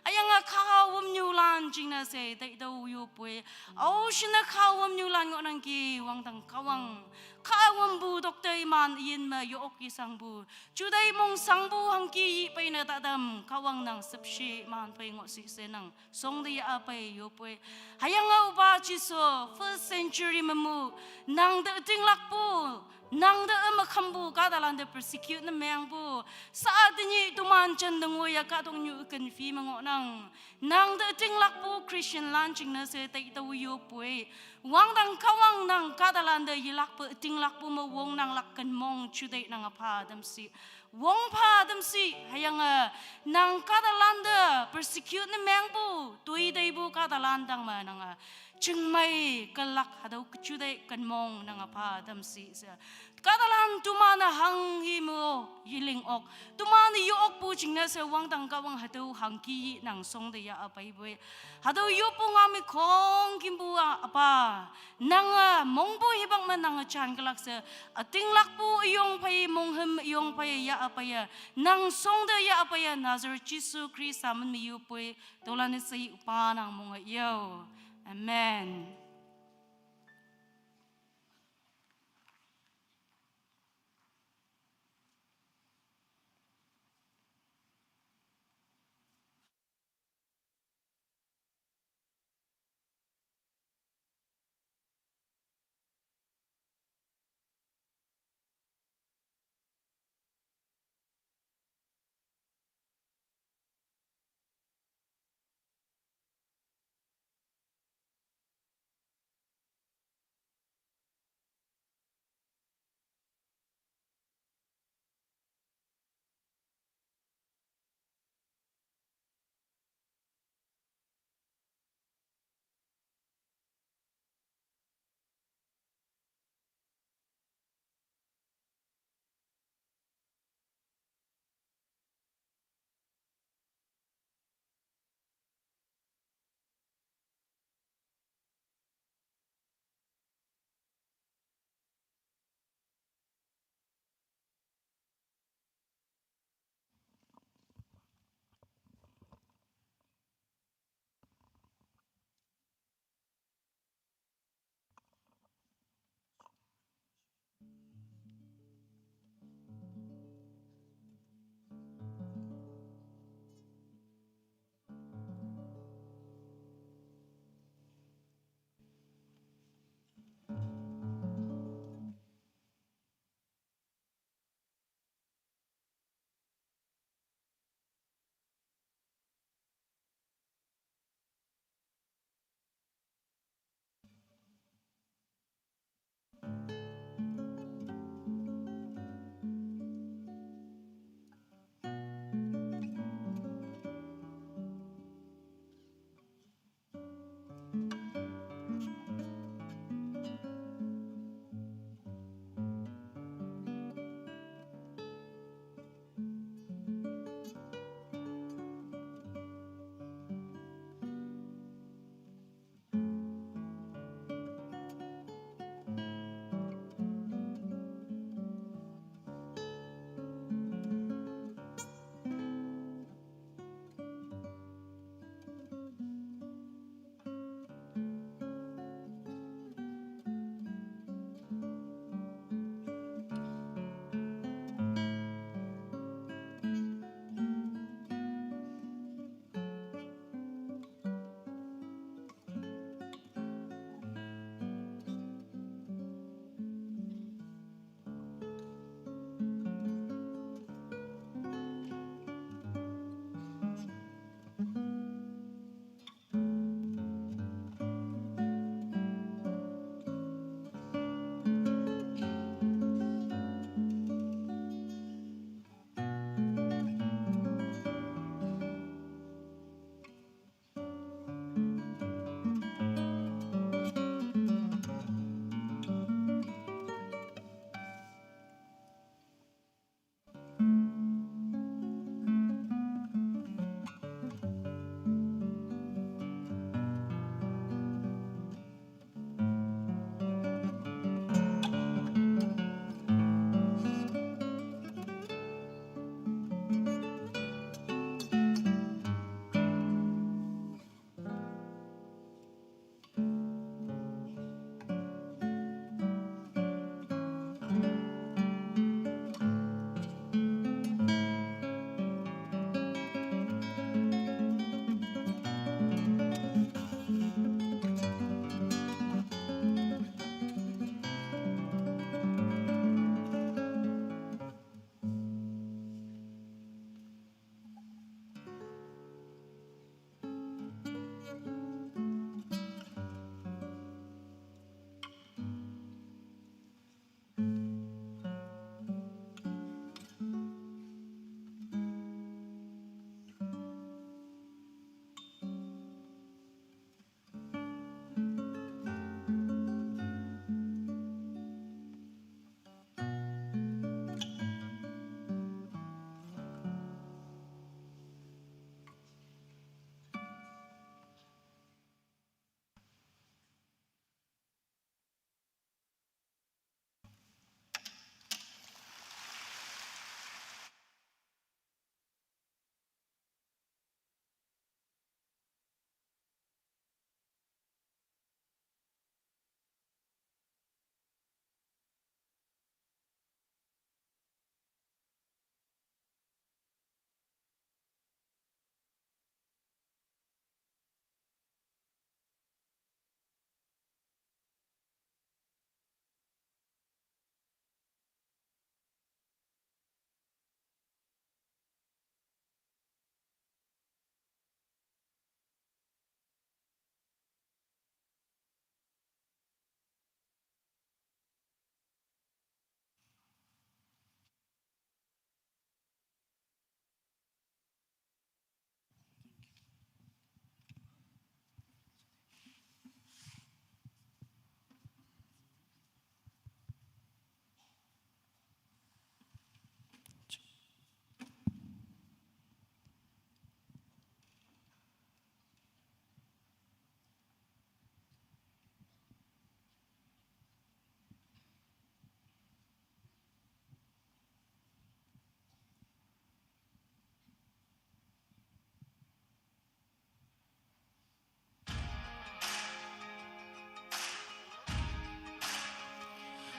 Hüyange kha wümnyulan jingne she taitüoh yoppu-e. Aoshin-e kha wümnyulan ngohnangki Wangdang Kahwang, kha wümpu doctor iman üyin me ye-ok yeshangpu, juteih mongshangpu hangki yi peine tatam Kahwang nang shüpshe man phei ngohshi she nang shongte ya pei yoppu-e. Hüyange Opa Jesu, first century mepu, nang te ütinglakpu, nang te ümekhampu kahtalan te persecute ne mengpu, sha tenyih toman jante ngoiye kahtoknyu üken phi me ngohnang. Nang te ütinglakpu Christianlan jingne she taitüoh yoppu-e. Wangdang Kahwang nang kahtalan te yelakpe ütinglakpu me wongnanglak kenmong juteih nange pha tamshi, wong pha tamshi. Hüyange nang kahtalan te persecute ne mengpu, toi teipu kahtalan tang me nange chingmei kelak hatüo juteih kenmong nange pha tamshi she, kahtalan toman-e hanghi me-o yeling ok, toman-e ye-okpu jingne she Wangdang Kahwang hatüo hangki nang shongte ya peipu-e. Hatüo yoppu ngao me khongkümpu-a apa, nange mongpu hipak me nange jan kelak she, ütinglakpu üyong phei, monghüm üyong phei ya peiye, nang shongte ya peiye, Nazareth Jesu Khrista min me yoppu-e. Tüolan-e she Üpa nang monge yo. Amen.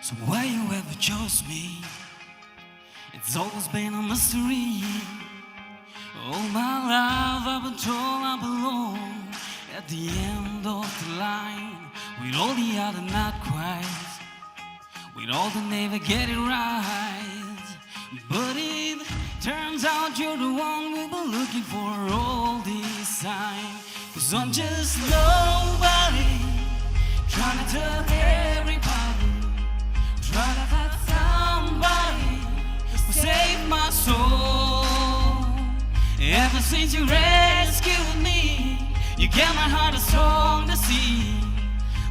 So why you ever chose me? It's always been a mystery. All my life I've been told I belong at the end of the line, with all the other not quite, with all the never get it right. But it turns out you're the one we've been looking for all this time. Cause I'm just nobody, trying to tell everybody, trying to find somebody to save my soul. Ever since you rescued me, you get my heart a song to sing.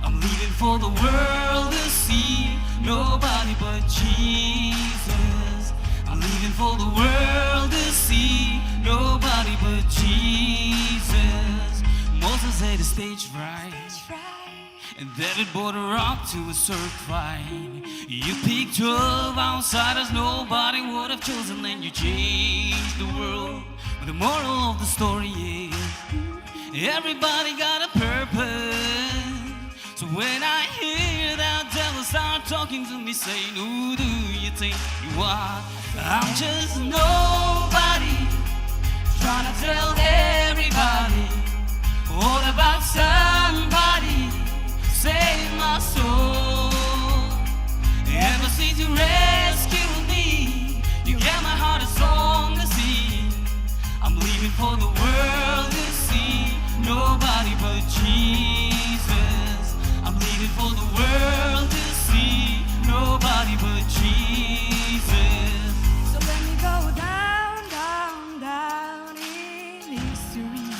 I'm leaving for the world to see nobody but Jesus. I'm leaving for the world to see nobody but Jesus. Moses had a stage fright, and David brought her up to a sword fight. You picked twelve outsiders nobody would have chosen, and you changed the world. But the moral of the story is, everybody got a purpose. So when I hear that devil start talking to me, saying, "Who do you think you are?" I'm just nobody, trying to tell everybody all about somebody save my soul. Ever since you rescued me, you gave my heart a song to sing. I'm leaving for the world to see nobody but Jesus. I'm leaving for the world to see nobody but Jesus. So let me go down, down, down in history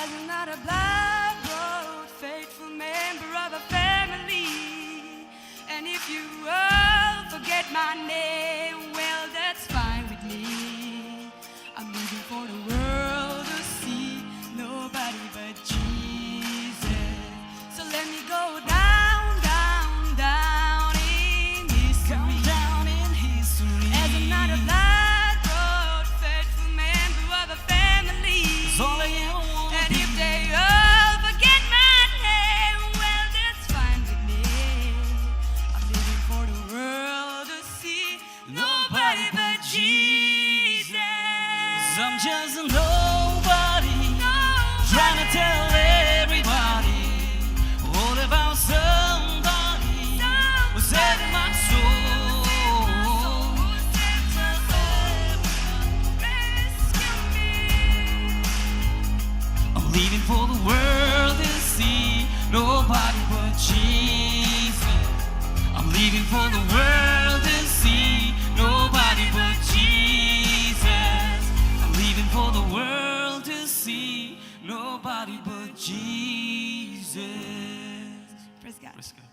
as another blood-brought faithful member of a family. And if you all forget my name, well, that's fine with me. I'm leaving for the world to see nobody but Jesus. So let me go down, down, down in history. Down, down in history. As another blood-brought faithful member of a family. That's all I ever want. And if they all forget my name, well, that's fine with me. I'm leaving for the world to see nobody but Jesus. I'm just a nobody, nobody, trying to tell everybody all about somebody who saved my soul. I'm leaving for the world to see nobody but Jesus. I'm leaving for the world to see nobody but Jesus. I'm leaving for the world to see nobody but Jesus. Praise God. Praise God.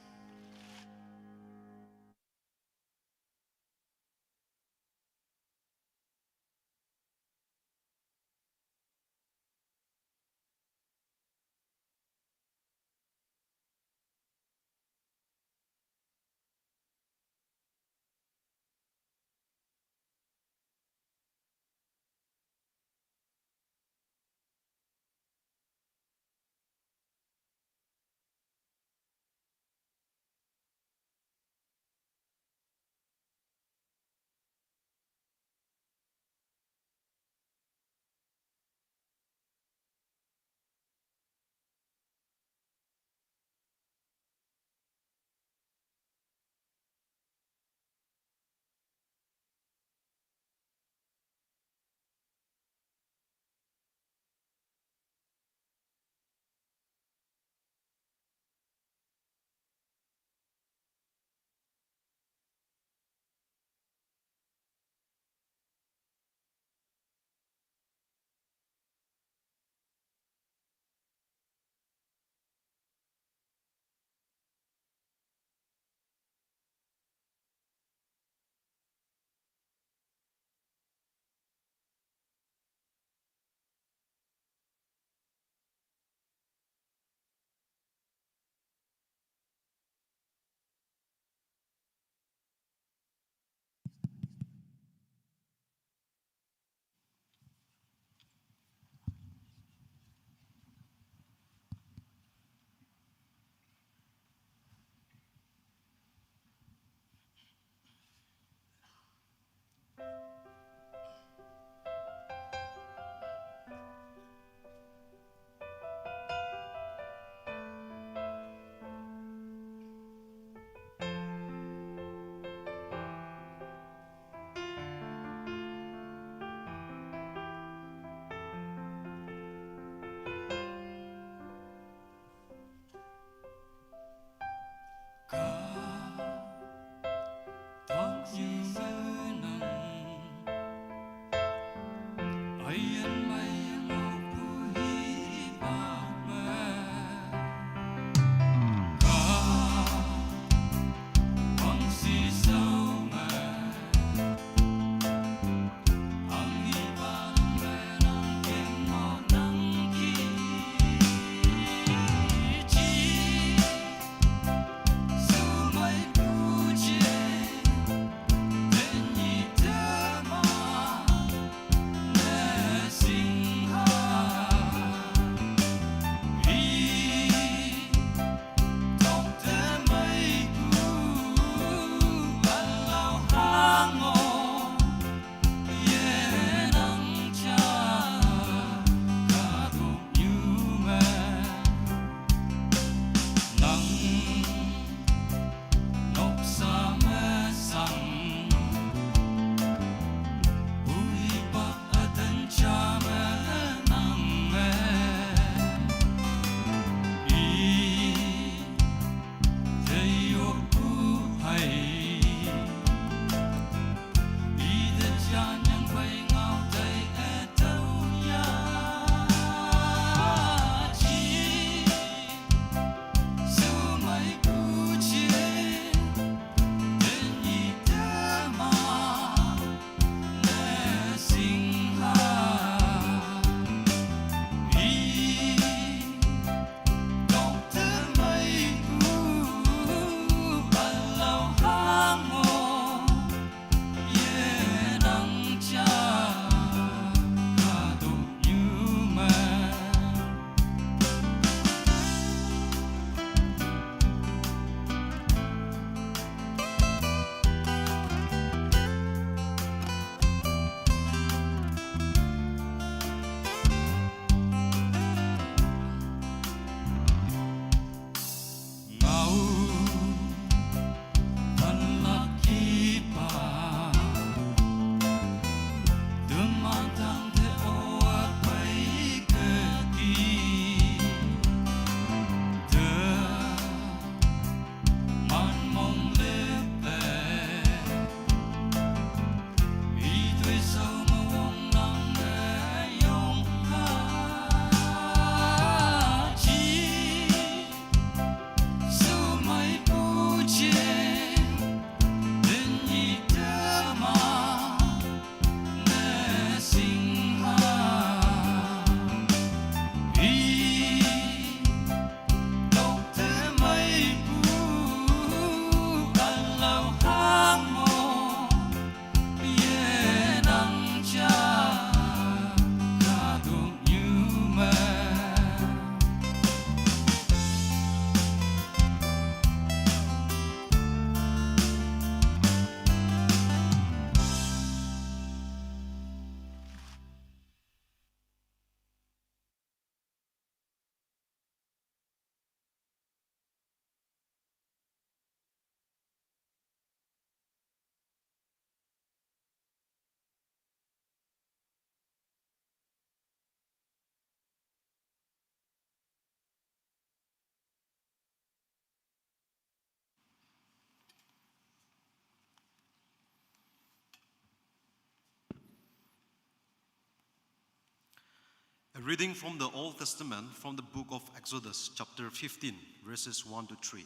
Reading from the Old Testament, from the book of Exodus, chapter fifteen, verses one to three.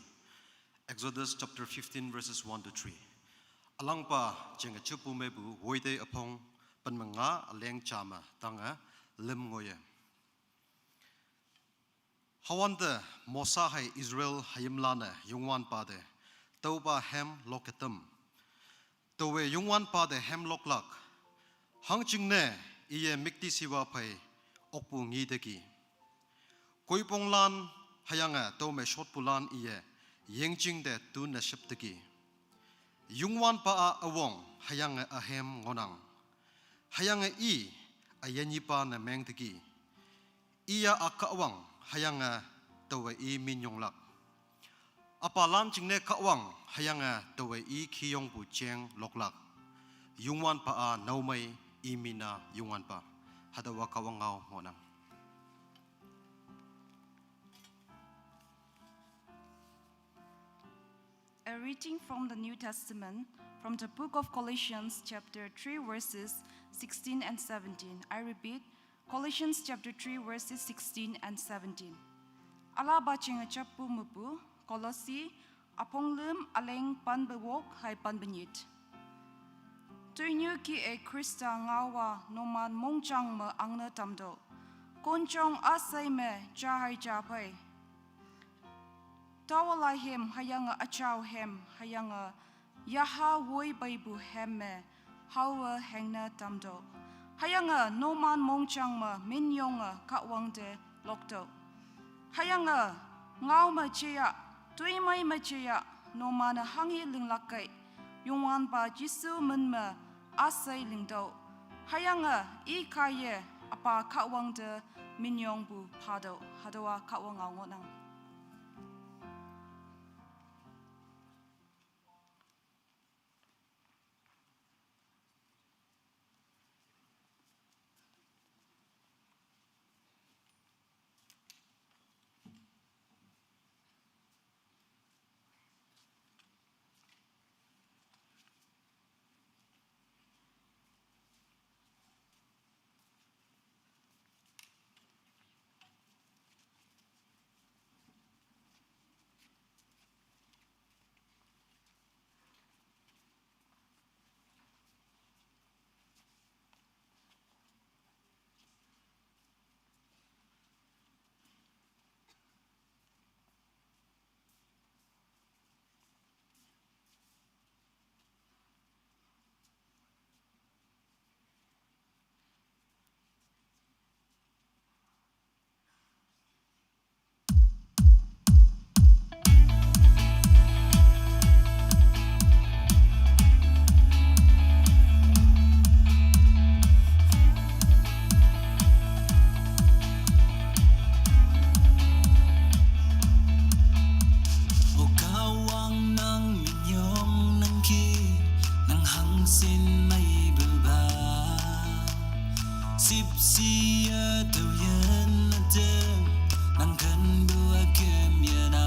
Exodus chapter fifteen, verses one to three. Alangpa jeng a chupu mepu woite aphong pan manga aleng chama tanga lim ngoye. Hawante Mosa hai Israel hayimlane Youngwanpa te taupa hem lok ketem. Taowe Youngwanpa te hem loklak. Hangjingne iye mikti siwa phei okpu ngi teki. Koiponglan hüyange tome shotpulan iye yengjing te tunne shep teki. Youngwanpa a awong hüyange ahem ngonang. Hüyange i ayenyipa ne meng teki. Iya a Kahwang hüyange taowe i minyonglak. Apalan jingne Kahwang hüyange taowe i khiyongpu jeng loklak. Youngwanpa a naomei i mina Youngwanpa. Hatüowa Kahwang ngao ngohnang. A reading from the New Testament, from the book of Colossians, chapter three, verses sixteen and seventeen. I repeat, Colossians chapter three, verses sixteen and seventeen. Alaba jeng a chappu mepu, Kolosi, aphong lim aleng panpewok hai panpenyit. Toinyu ki e Khrista ngaowa numan mongjang me angne tamtüoh. Konjong üshei me ja hai ja phei. Taowa lai hem hüyange üjao hem hüyange yaha woi peipu hem me haowe hengne tamtüoh. Hüyange numan mongjang me minyonge Kahwang te loktüoh. Hüyange ngao me jeya, toimei me jeya, numan-e hanghe linglak kei, Youngwanpa Jesu min me üshei lingtüoh. Hüyange i kaiye üpa Kahwang te minyongpu phatüoh. Hatüowa Kahwang ngao ngohnang. O Kahwang nang minyong nang ki, nang hangshin mei buba. Sipsi ya tüoyin atem, nang kenpu akem yana.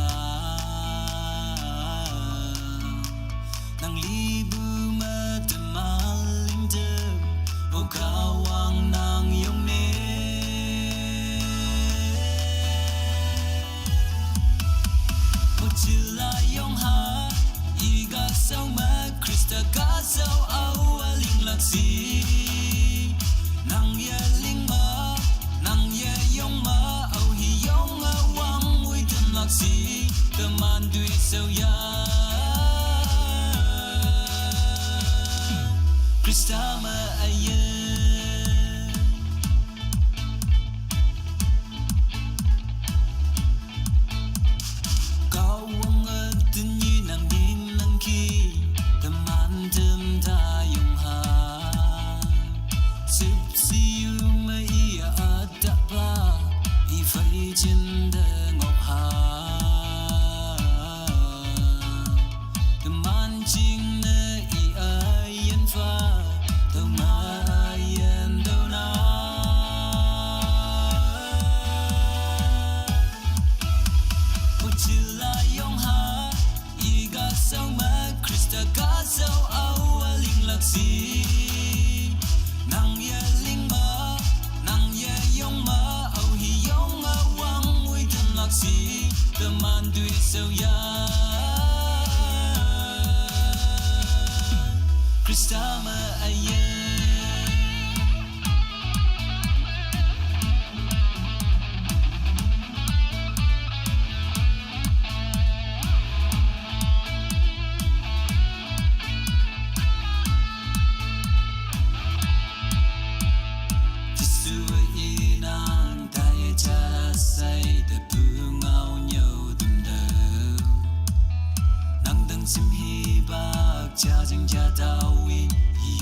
Nang lipu me teman lingtem, O Kahwang nang yongne. O jila yongha, i gasao me Khrista gasao aowa linglak shi. Nang ye ling ma, nang ye yong ma, aohi yonge wang woi tamlak shi, teman toishao ya. Khrista me aye. Kahwange tenyih nang ying nang ki, teman tem ta yongha. Sipsi yu me iya atapa, i phei jin te ngokha. Teman jingne i ayin pha, tüoma ayin tüona. O jila yongha, i gasao me Khrista gasao aowa linglak shi. Nang ye ling ma, nang ye yong ma, Tui sau ya Krista ma aye. Jisu inang tai cha sai te pu ngau nyau dum de. Nang dang sim hi bak cha jing cha tau wi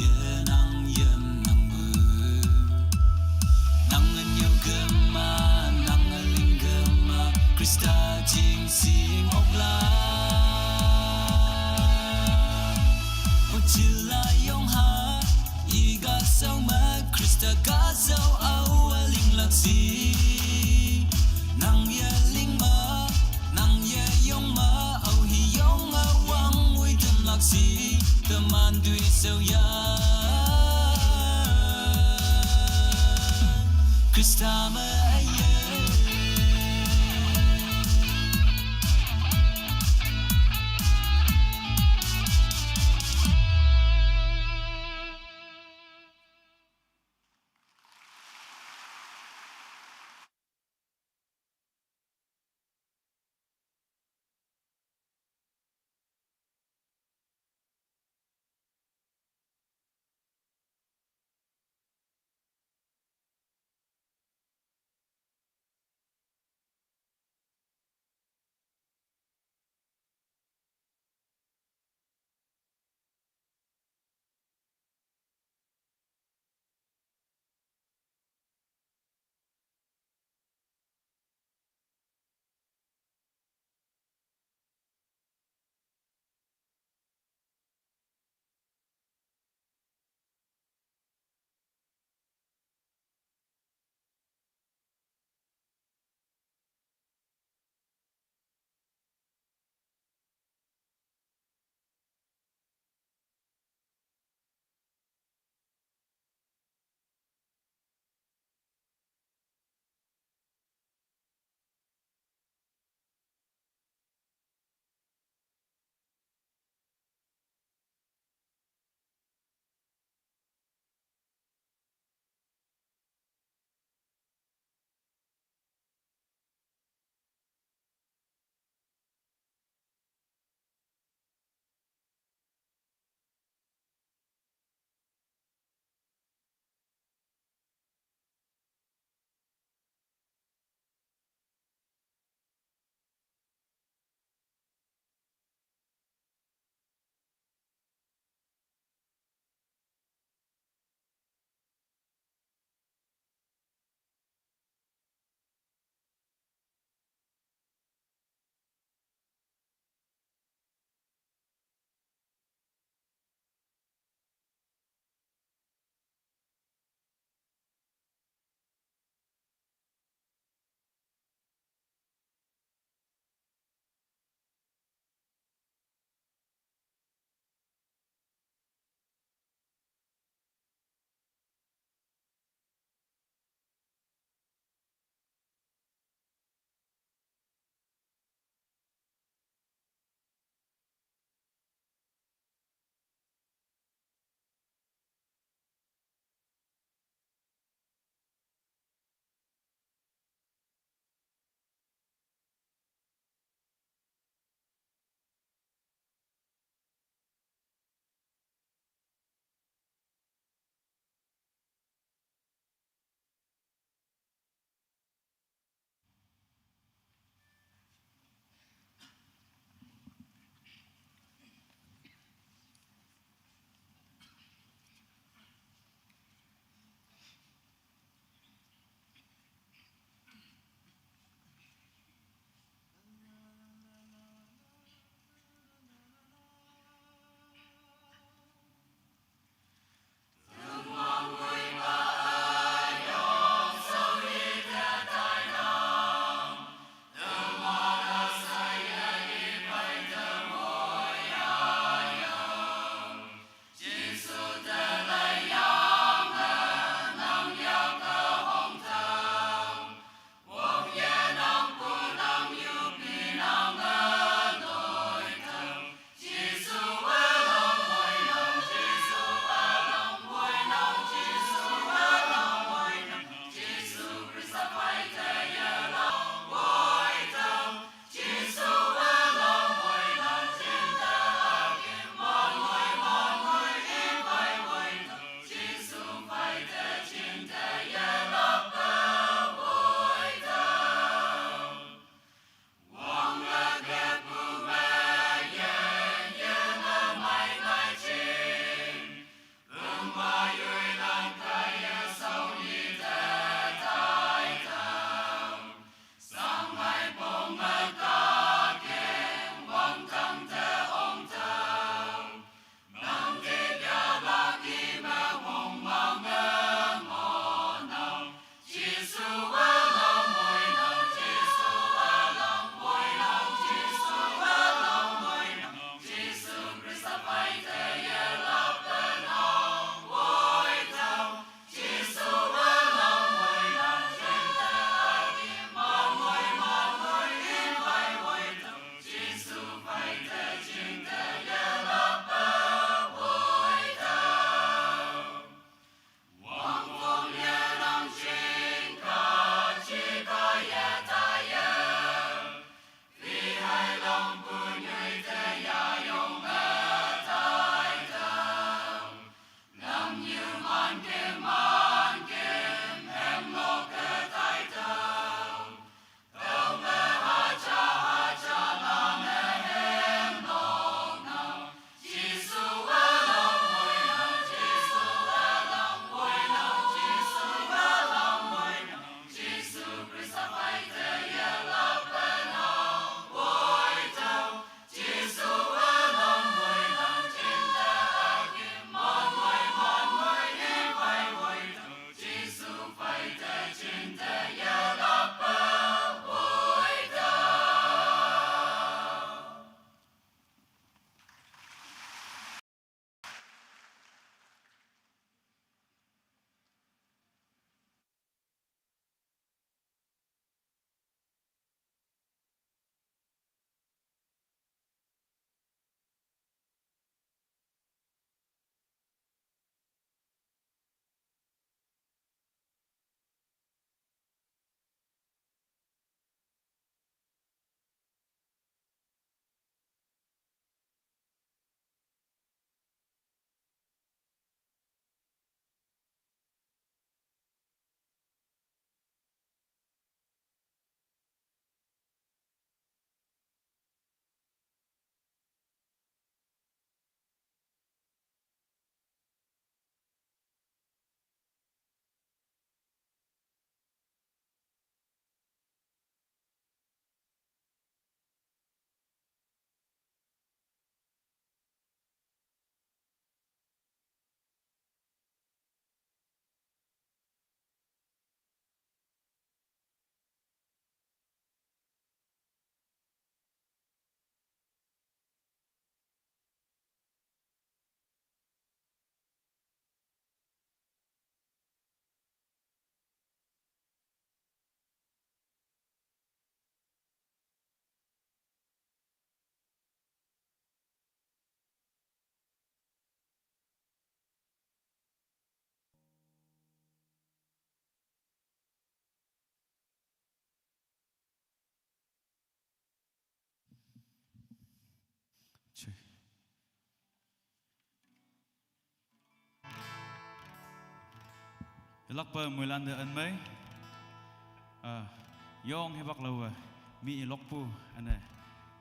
ye nang yem nang bu. Nang ngan yau gema, nang ngan ling gema, Krista jing sing ok la. Uchila yong ha, iga sau ma Krista ga sau au aling laksi. Nang ye ling ma, nang ye yong ma, au hi yong a wang ui dum laksi. Teman dui sau ya Krista ma aye. Delokke Moilan de en mei. Eh, yong hibak lau, eh, mi ilokpu, ane,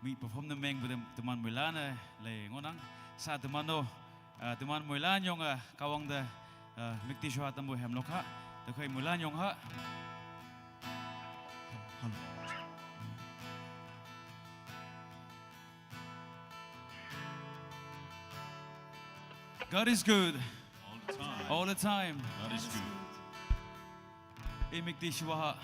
mi perform ne meng bedem teman Moilan, eh, le ngonang, sa teman no, eh, teman Moilan yong, eh, Kahwang de, eh, müktishuha tampu hem lok ha, de koi Moilan yong ha. God is good. All the time. All the time. God is good. I müktishuha.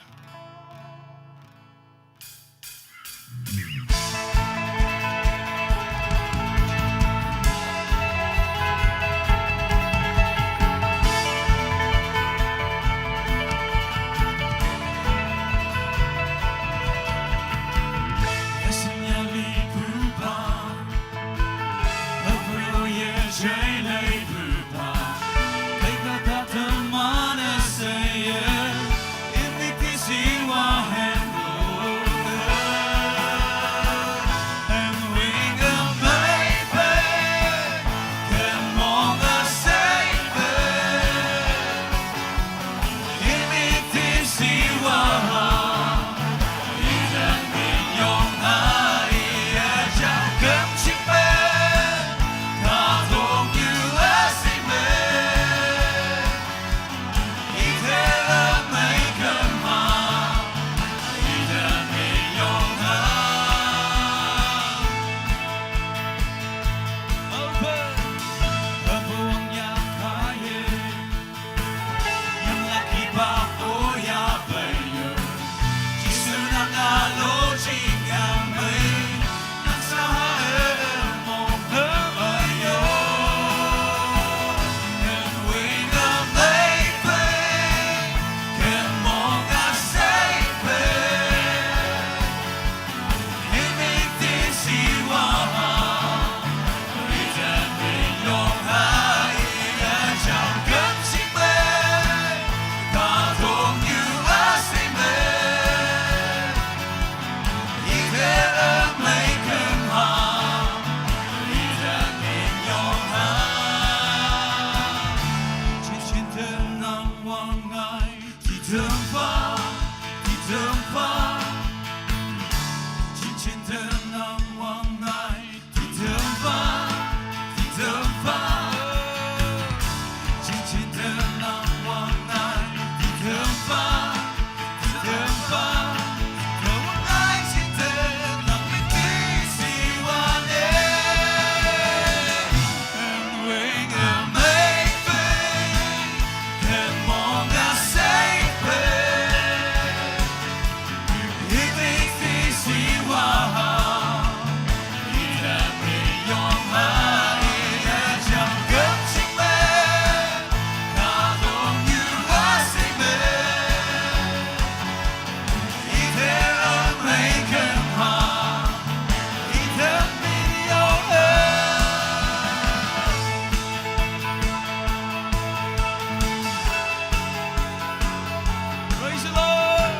Praise the Lord.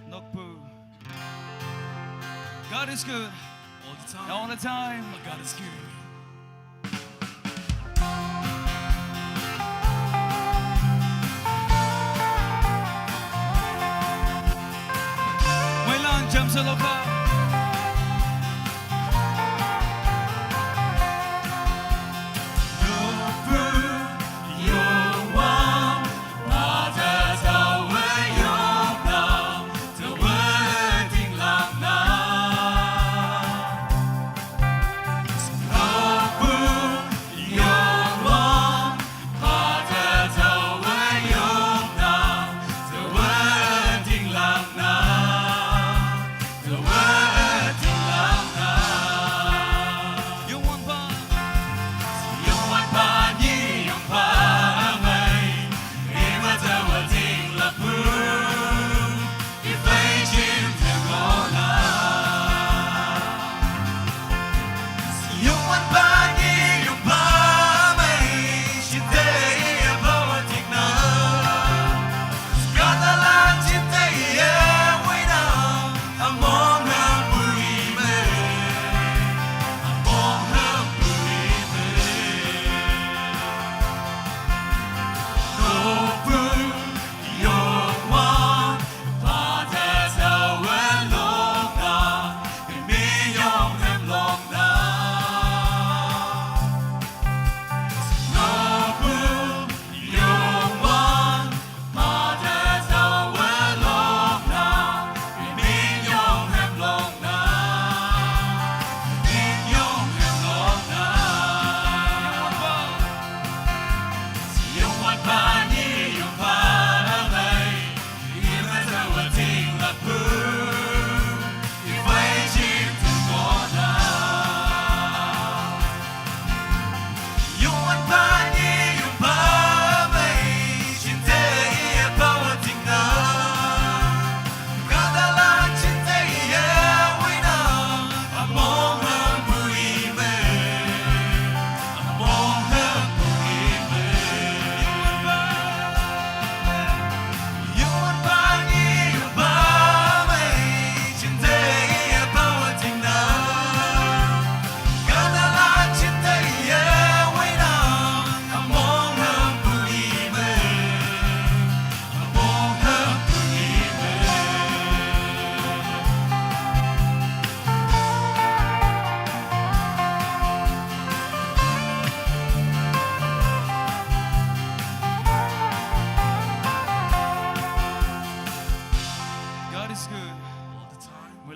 Nokpu. God is good. All the time. All the time. God is good. Moilan jamshe lokha.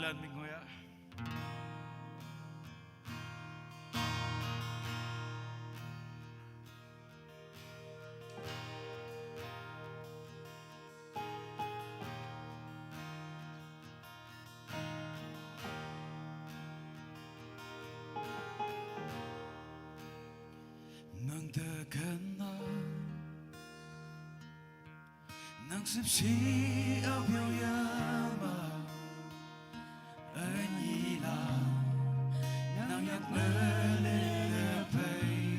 An mi ngoya. Nang te kana, nang sip si abiao yama, anila, nang yak mele lepei.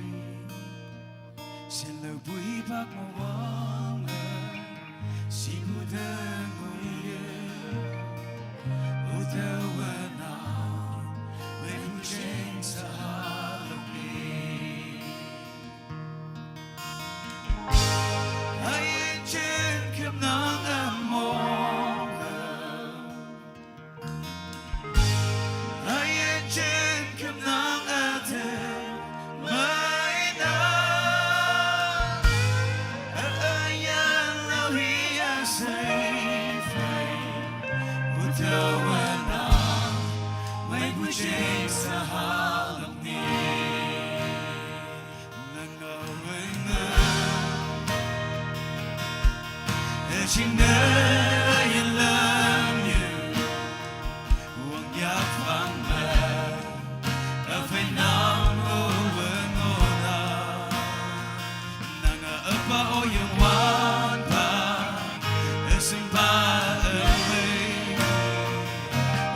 Sin lo bui bak mawang, si bu deng uye. Uta wana, mei bu jeng sa halok ni. Ayen jeng kem nang among. Ayen jeng kem nang ate, mei na. Ayen lo hi a sei fei. Uta wana, mei bu jeng sa halok ni. Nang awena, e jing ne ayen lam yu. Wang yak fang me, a fei nang o wen o na. Nang a apa o yang wan pa, a sing pa a mei.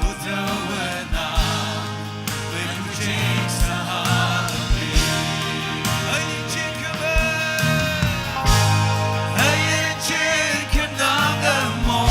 Uta wana, mei bu jeng sa halok ni. Ayen jeng kem, ayen jeng kem nang among.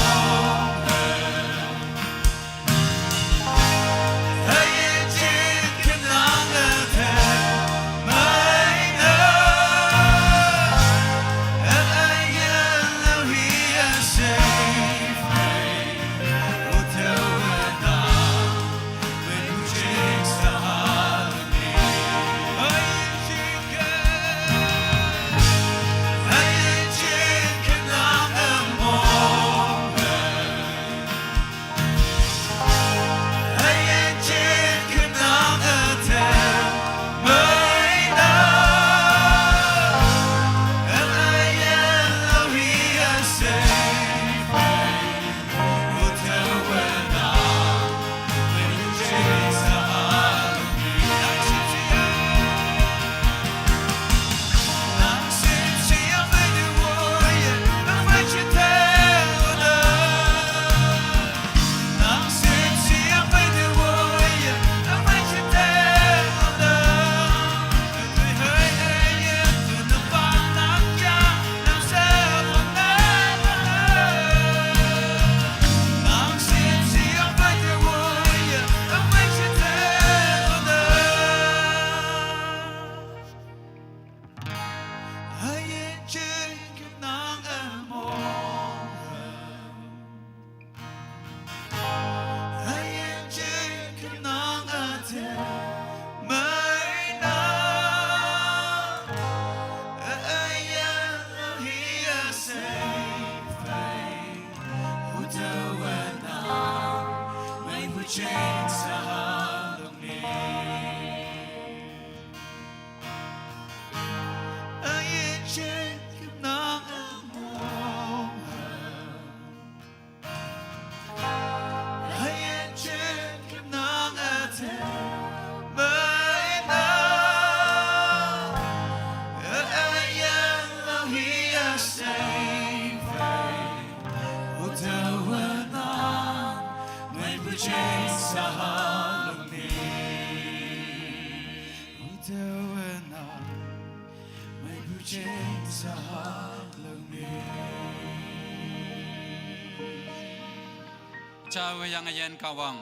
Cha wayang ayen Kahwang.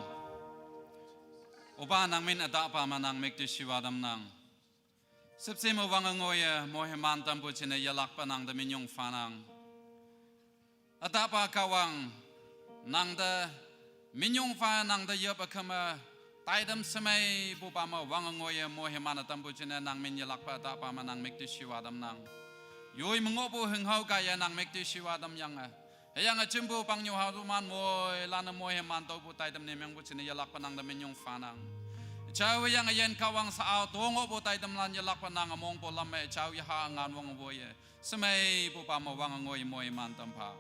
Opa nang min atahpa ma nang mik te shiwa damnang. Sipsim awang angoye moheman tampu chine yalakpa nang te minyong fanang. Atahpa Kahwang, nang te minyong fa nang te yap akhama, taidam samei pupa ma wang angoye moheman atampu chine nang min yalakpa atahpa ma nang mik te shiwa damnang. Yoi mangopu hinghaw kaiye nang mik te shiwa damyange. Hüyange jimpu pangnyu hao tu man moi, lanne moi he man tüopu taitam ne mengpu jingne yelakpe nangte minyong phanang. Jao hüyange yin Kahwang she-a tongohpu taitam lan yelakpe nange mongpu lam me jao yaha ngan wang woiye. Shemeipupa me wange ngoi moi man tam pha.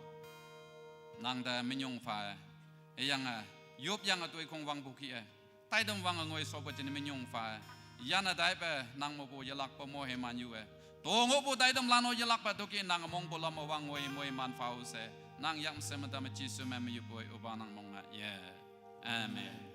Nangte minyong pha-e. Hüyange, yopyange toikhong wangpu kih-e. Taitam wange ngoi shope jingne minyong pha-e. Yanne taipe nang mepu yelakpe mo he man yu-e. Tongohpu taitam lan-o yelakpe tüoki nange mongpu lam me wang ngoi moi man pha-o she. Nang yak she me tamme Jesu me me yupoi üpa nang mong-a ye. Amen.